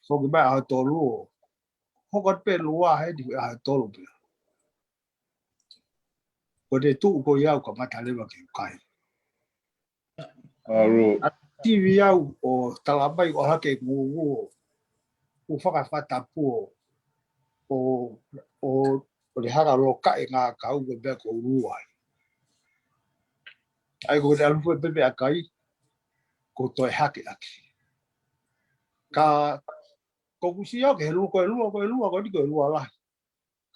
Foki mai ʻaho tolu ʻo. Hoko atu pē lua he ni ʻaho tolu pē. Ko e tuʻu ko ia ʻoku kamata leva ke u kai. Mālō. ʻA e TV au ʻo tala mai ʻo hake ngungu ʻo, ʻo fakafatapu ʻo, ʻo, ʻo le hanga loka e ngā kau ko e meʻa ko u lua ai. ʻAi ko e ʻalu pē pē meʻakai, ko e toe hake ʻaki. Ka, ko u sio ke he lua, ko e lua, ko e lua, ko e ni ko e lua lahi.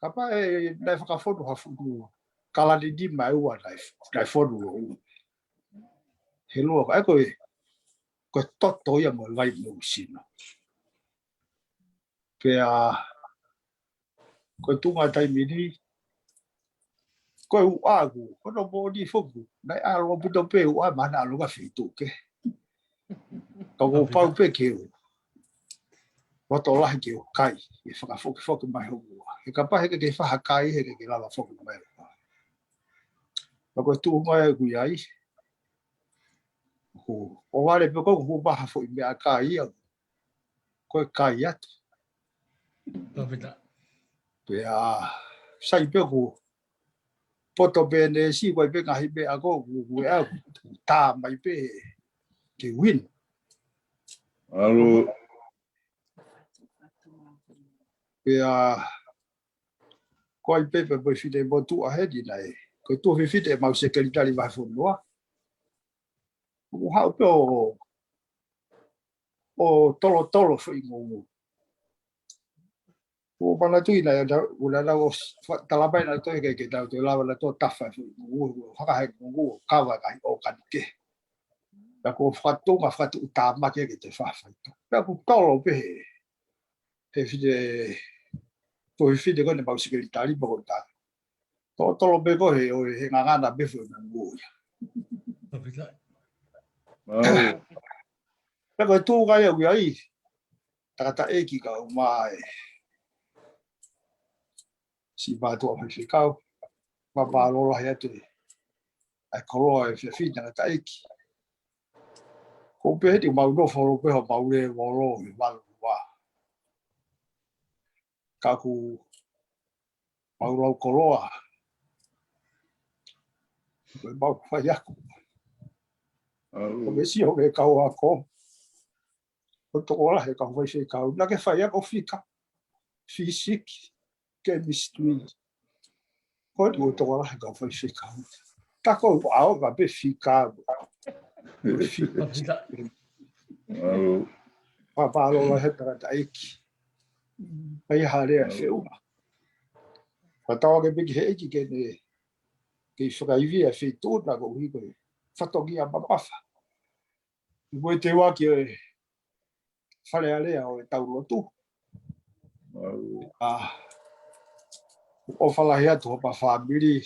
Kapau ʻe, naʻe fakafonu ha fuʻu kalani nima ʻe ua naʻe, naʻe fonu ʻo ua. He lua, ʻa ia ko e, ko e toto ia mo e vai mo e sino. Pea, ko e tuʻunga taimi ni, ko e uʻa ʻaku, ko hono moʻoni foki, naʻe ʻalu ʻaupito pē uʻa, mana ʻalu ka feituʻu kehe. Ka ko u pau pē ke u. Loto lahi ke u kai, ʻe fakafokifoki mai hoku uʻa. He kapau he ʻikai ke faha kai, he ʻikai ke lava foki mai hoku uʻa. Ka ko e tuʻunga ʻoku ʻi ai. Ko, ʻo vale pē ko u, ko u paha foʻi meʻakai ia. Ko e kai atu. Fakafetaʻi. Pea, sai pē ko u poto pē ne si, ko e pē ngaahi meʻa ko u, ko u ʻe au, tā mai pē ke win. Mālō. Pea, ko ai pē pē pē fite motuʻa he ni naʻe. Ko e tuʻu fifite ʻemau sekelitali vahefonua. ʻOku haʻu pē ʻo, ʻo tolotolo foʻi ngungu. ʻO manatuʻi naʻa, ʻo naʻa nau ʻosi, fa-, tala mai naʻa toe ke, ke tau toe lava naʻa toe tafa foʻi ngungu, ʻo haka he ngungu, ʻo kava kai ʻo kani ke. Pea ko e fakatunga, fakatuʻutāmaki ke te fafaito. Pea ʻoku tolo pē he, he fite, toe fite ko ʻene mau sekelitali pea ko tā. Totolo pē ko he, ʻo he ngangana pē foʻi ngungu ia. Fakafetaʻi. Mālō. Pea ko e tuʻu kai au ia ʻi, tangataʻeiki kau mai. Siʻi mātuʻa faifekau. Fakamālō lahi atu ē. ʻA e koloa ʻe fiefia tangataʻeiki. Ko u pehē ni mau nofo holo pē homau lēvolo he valu ua. Ka ʻoku mau lau koloa. Ko e mau faiako. Ko e mesi ʻo e kau ako. ʻO tokolahi e kau faifekau. Naʻa ke faiako fika. Fisiki. Chemistry. Ko e ʻo tokolahi e kau faifekau. Ka ko au ka pē fika. Fika. Mālō. Fakamālō lahi he tangataʻeiki. Pea ʻi ai ha lea ʻe feʻunga. Fakatauange pē ki he ʻEiki ke ne kei fakaivia e feituʻu na koeʻuhi ko e fatongia mamafa. ʻI muʻa te u ʻalu ki he Fale Alea ʻo e tau lotu. ʻA, ʻofa lahi atu hoʻo fāmili.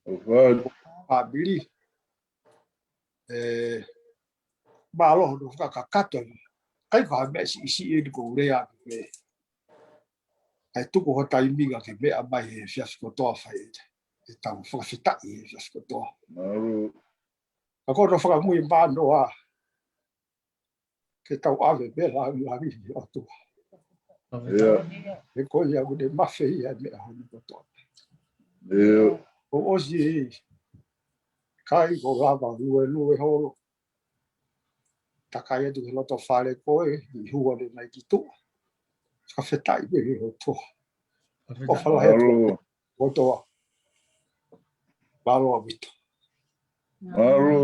ʻOfa atu. Fāmili. ʻE, mālō hono fakakakato. ʻIkai ko ha meʻa siʻisiʻi eni ʻoku ou lea atu pē. ʻE tuku ho taimi ke meʻa mai he efiafi kotoa fai ʻe, ʻe tau fakafetaʻi he efiafi kotoa. Mālō. Ka ko hono fakamui manoa ke tau ʻave pē lāngilangi ki he ʻOtua. ʻIo. He ko ia ʻoku ne mafeia e meʻa hono kotoa. ʻIo. ʻOsi ʻikai ko lava luelue holo. Takai atu ki loto fale ko ē, ʻi hua le nai ki tuʻa. Fakafetaʻi pē ki he ʻOtua. ʻOfa lahi atu. Mālō. ʻOtua. Mālō ʻaupito. Mālō.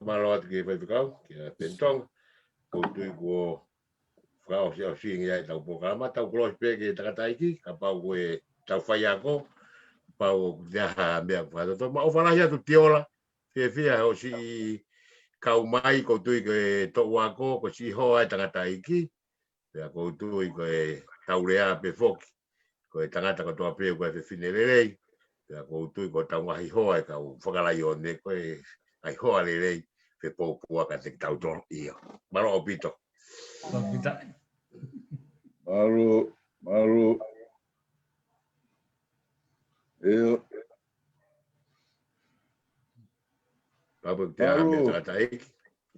Mālō atu ki he faifekau, kia Peni Tonga. ʻOku ou tui kuo fakaʻosiʻosinga ʻetau polokalama, tau kolosi pē ki he tangataʻeiki, kapau ko ʻetau faiako, kapau ʻoku ʻi ai ha meʻa ʻoku fakatotolo. Mo e ʻofa lahi atu Tiola, fiefia hoʻo siʻi kau mai, ʻoku ou tui ko e toʻu ako, ko e siʻi hoa e tangataʻeiki, pea ʻoku ou tui ko e tau lea pē foki. Ko e tangata kotoa pē ko e fefine lelei. Pea ʻoku ou tui ko ʻetau ngaahi hoa e kau fakalaione ko e ngaahi hoa lelei. Fepōpula kiate kitautolu ia. Mālō ʻaupito. Mālō, mālō. ʻIo. Pea ʻoku te ʻai ha meʻa tangataʻeiki.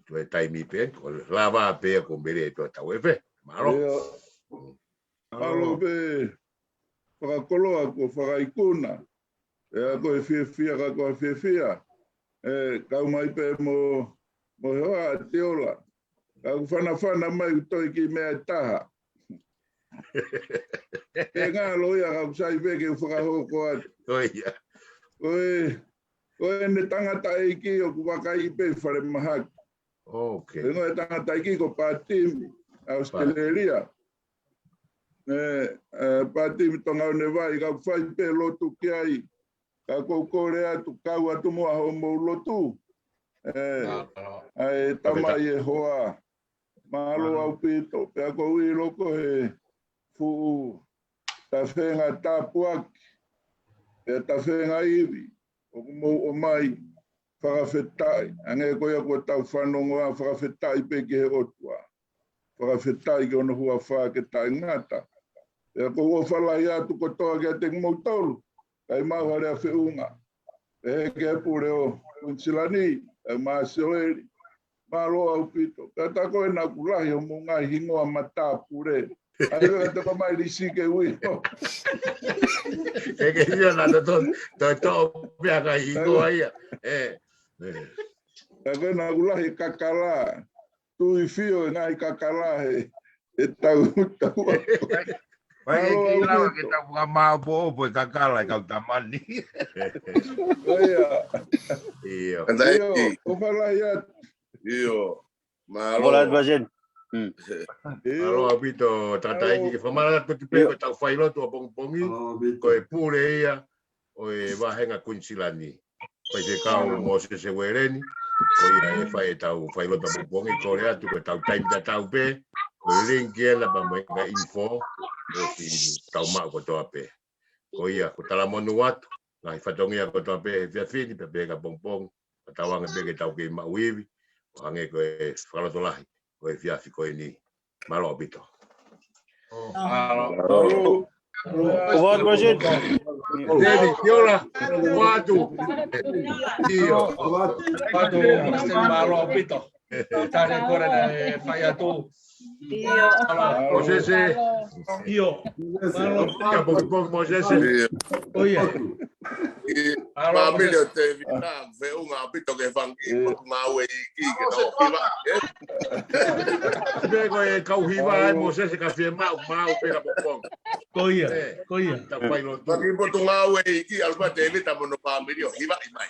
Tuʻu e taimi pē, ko e lava pē ko e mele ʻe tau ʻe fē. Mālō. ʻIo. Mālō pē fakakoloa ko fakaikuna. ʻE, ko e fiefia ka ko e fiefia. ʻE, kau mai pē mo, mo e hoa Tiola. Ka ʻoku fanafana mai ʻoku toe kiʻi meʻa ʻe taha. Ke ngalo ia ka ʻoku sai pē ke u fakahoko atu. Ko ia. Ko e, ko ʻene tangataʻeiki ʻoku vakai pē falemahaki. Ok. Pea ko e tangataʻeiki ko Pātimi, ʻAositelēlia. ʻE, ʻe, Pātimi Tonga ʻo ne vai, ka ʻoku fai pē lotu ki ai. Ka ʻoku ou kole atu, kau atu muʻa hoʻomou lotu. ʻE, ʻa e tamai e hoa. Mālō ʻaupito, pea ʻoku ou ʻilo ko e fuʻu tafenga tāpuaki, pea tafenga ivi, ʻoku mou ʻomai, fakafetaʻi, hangē ko ia ko ʻetau fanongoa, fakafetaʻi pē ki he ʻOtua. Fakafetaʻi ki hono huafa ke taʻengata. Pea ʻoku ou ʻofa lahi atu kotoa kiate kimoutolu, kae maʻu ha lea feʻunga. ʻE ke pule ʻo Kuinisilani, ʻe Māsioeli. Mālō ʻaupito. Pea tā ko ena ʻoku lahi homou ngaahi hingoa matāpule. ʻAi lea te ko mai lisi ke ui. ʻE ke hia na to, to, to, pea ka hingoa ia. ʻE, ʻe. Tā ko ena ʻoku lahi kakala. Tui fio e ngaahi kakala he, he tau, tau. Vai e kila ke tau fakamāopoopo e kakala e kau tamani. ʻO ia. ʻIo. ʻIo, ʻofa lahi atu. ʻIo. Mālō. ʻOfa lahi atu, Pāseni. Mm. ʻIo. Mālō ʻaupito, tangataʻeiki, ke fakamālō atu pē ko ʻetau failotu ʻapongipongi, ko e pule ia ʻo e vāhenga Kuinisilani. Faifekau Mōsese Ueleni, ko ia ʻe fai ʻetau failotu ʻapongipongi, kole atu ko ʻetau taimi tatau pē, ko e link ena pea mo e ngaahi info, ʻoku tau maʻu kotoa pē. Ko ia, ko e talamonū atu, ngaahi fatongia kotoa pē he efiafi ni, pea pehē ki ʻapongipongi, fakatauange pē ke tau kei maʻu ivi, ʻo hangē ko e fakalotolahi ʻo e efiafi ko eni. Mālō ʻaupito. Mālō. ʻOfa atu, Pāseni. Teni, ʻio. ʻOfa atu. ʻIo. ʻOfa atu, Pāseni, mālō ʻaupito. Tane kore na e fai atu. ʻIo. Mālō, Mōsese. ʻIo. Mālō. ʻIa, poki, poki, Mōsese. ʻIo. ʻO ia. ʻI Mālō, fāmili ʻo Mōsese. Tēvita, feʻunga ʻaupito ke fanga kiʻi potu ngāue iiki ke tau hiva, ē? Pea ko e kau hiva ʻa Mōsese ka fiemaʻu, maʻu pē ka poupou. Ko ia, ē, ko ia. Tau failotu. Fanga kiʻi potu ngāue iiki, ʻalu pē Tēvita mo hono fāmili ʻo hivaʻi mai.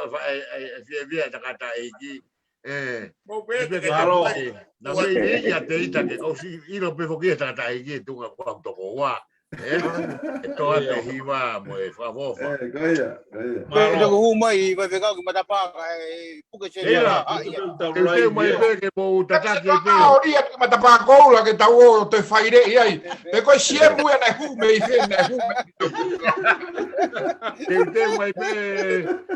ʻe, ʻe, ʻe fiefia e tangataʻeiki. ʻE, Mau pē ʻe pē ke ke Mālō. Tau pē. Na mei ni ia te ita ke kau si ʻilo pē foki e tangataʻeiki e tuʻunga kuo toko ua. ʻE, ʻe toa te hiva mo e fakafofa. ʻE, ko ia, ko ia. Mālō. Pea ko hū mai, vai fekau ki matapā, ʻe, puke se Ila, ia, ʻa, ia. Teu teu mai pē ke mou tataki e Teu teu. Tau ʻia ki matapā koula ke tau ō te faileʻi ai. Pe ko e siemu ia naʻe hū mei fē, naʻe hū mei. Teu teu mai pē,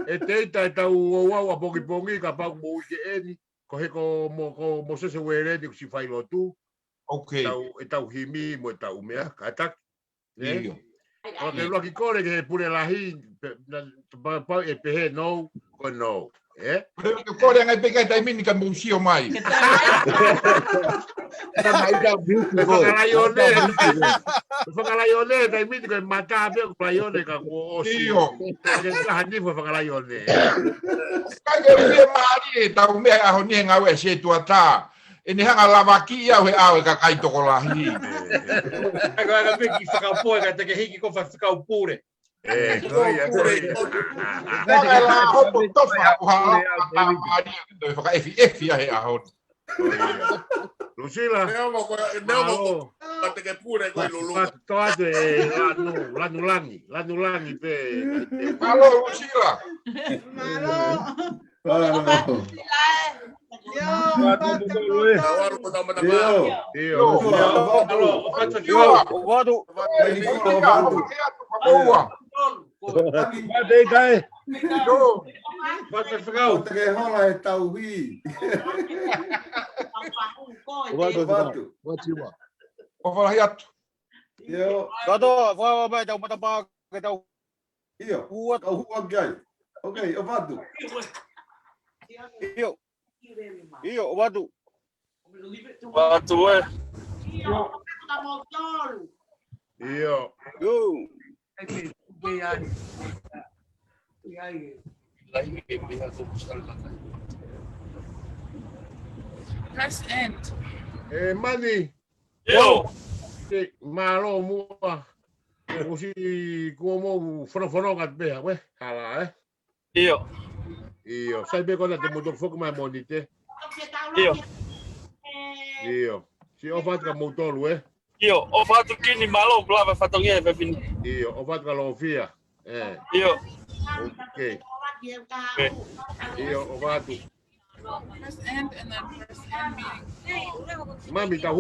ʻe te ita e tau ouau ʻapongipongi, kapau mou ʻi ke eni. Ko he ko mo, ko Mōsese Uēleni kuo ʻosi fai lotu. Ok. Tau, e tau himi mo e tau meʻa, kātaki. ʻE? ʻIo. Ko ke luaki kole ke he pule lahi, pe, na, pa, pa, ʻe pehē no, ko no. ʻE? Pule ke kole angai pē kai taimi ni ka mou sio mai. Ka mai ka beautiful. Fakalaione. Fakalaione, taimi ni ko e mata pē ko laione ka kuo ʻosi. ʻIo. Ke kaha ni fakalaione. Kai ke pē mālie, tau meʻa ʻaho ni he ngāue ʻa e setuata. ʻE ne hanga lavaki au he ʻao e kakai tokolahi. Ka ko e ka peki fakapō e ka te ke hiki ko fa fakapule. ʻE, ko ia, ko ia. Ka e la hopo tofa, ko ha ʻao ka mālie, ke toe fakaʻefiʻefi ʻa he ʻaho. Ko ia. Lusila. Neo mo ko, neo mo ko. Mālō. Ka te ke pule ko e lulu. Toa te lanu, lanu langi, lanu langi pē. Mālō, Lusila. Mālō. Mālō. ʻIo. ʻIo. ʻIo. ʻIo. ʻIo. ʻIo. Te kai. Pata fekau. Te ke hola e tauhi. ʻOfatu. ʻOfatu. ʻOfa lahi atu. ʻIo. Kato, fua mai tau matapā ke tau ʻIo. Hua. Kau hua ki ai. Ok, ʻOfatu. ʻIo. ʻIo, ʻOfatu. ʻOfatu, ē. ʻIo. ʻIo. Press end. ʻE Mani. ʻIo. Mālō muʻa. Kuo ʻosi kuo mou fonofono atu pē, ē? Hala, ē? ʻIo. ʻIo. Sai pē ko ena te mou toki foki mai Mōnite. ʻIo. ʻIo. Siʻi ʻofa atu kia moutolu, ē? ʻIo. ʻOfa atu Kini, mālō, ʻoku lava e fatongia he efiafi ni. ʻIo. ʻOfa atu kia Lofia. Ē. ʻIo. Okay. ʻIo, ʻofa atu. Press end and then press end meeting. Mami, tau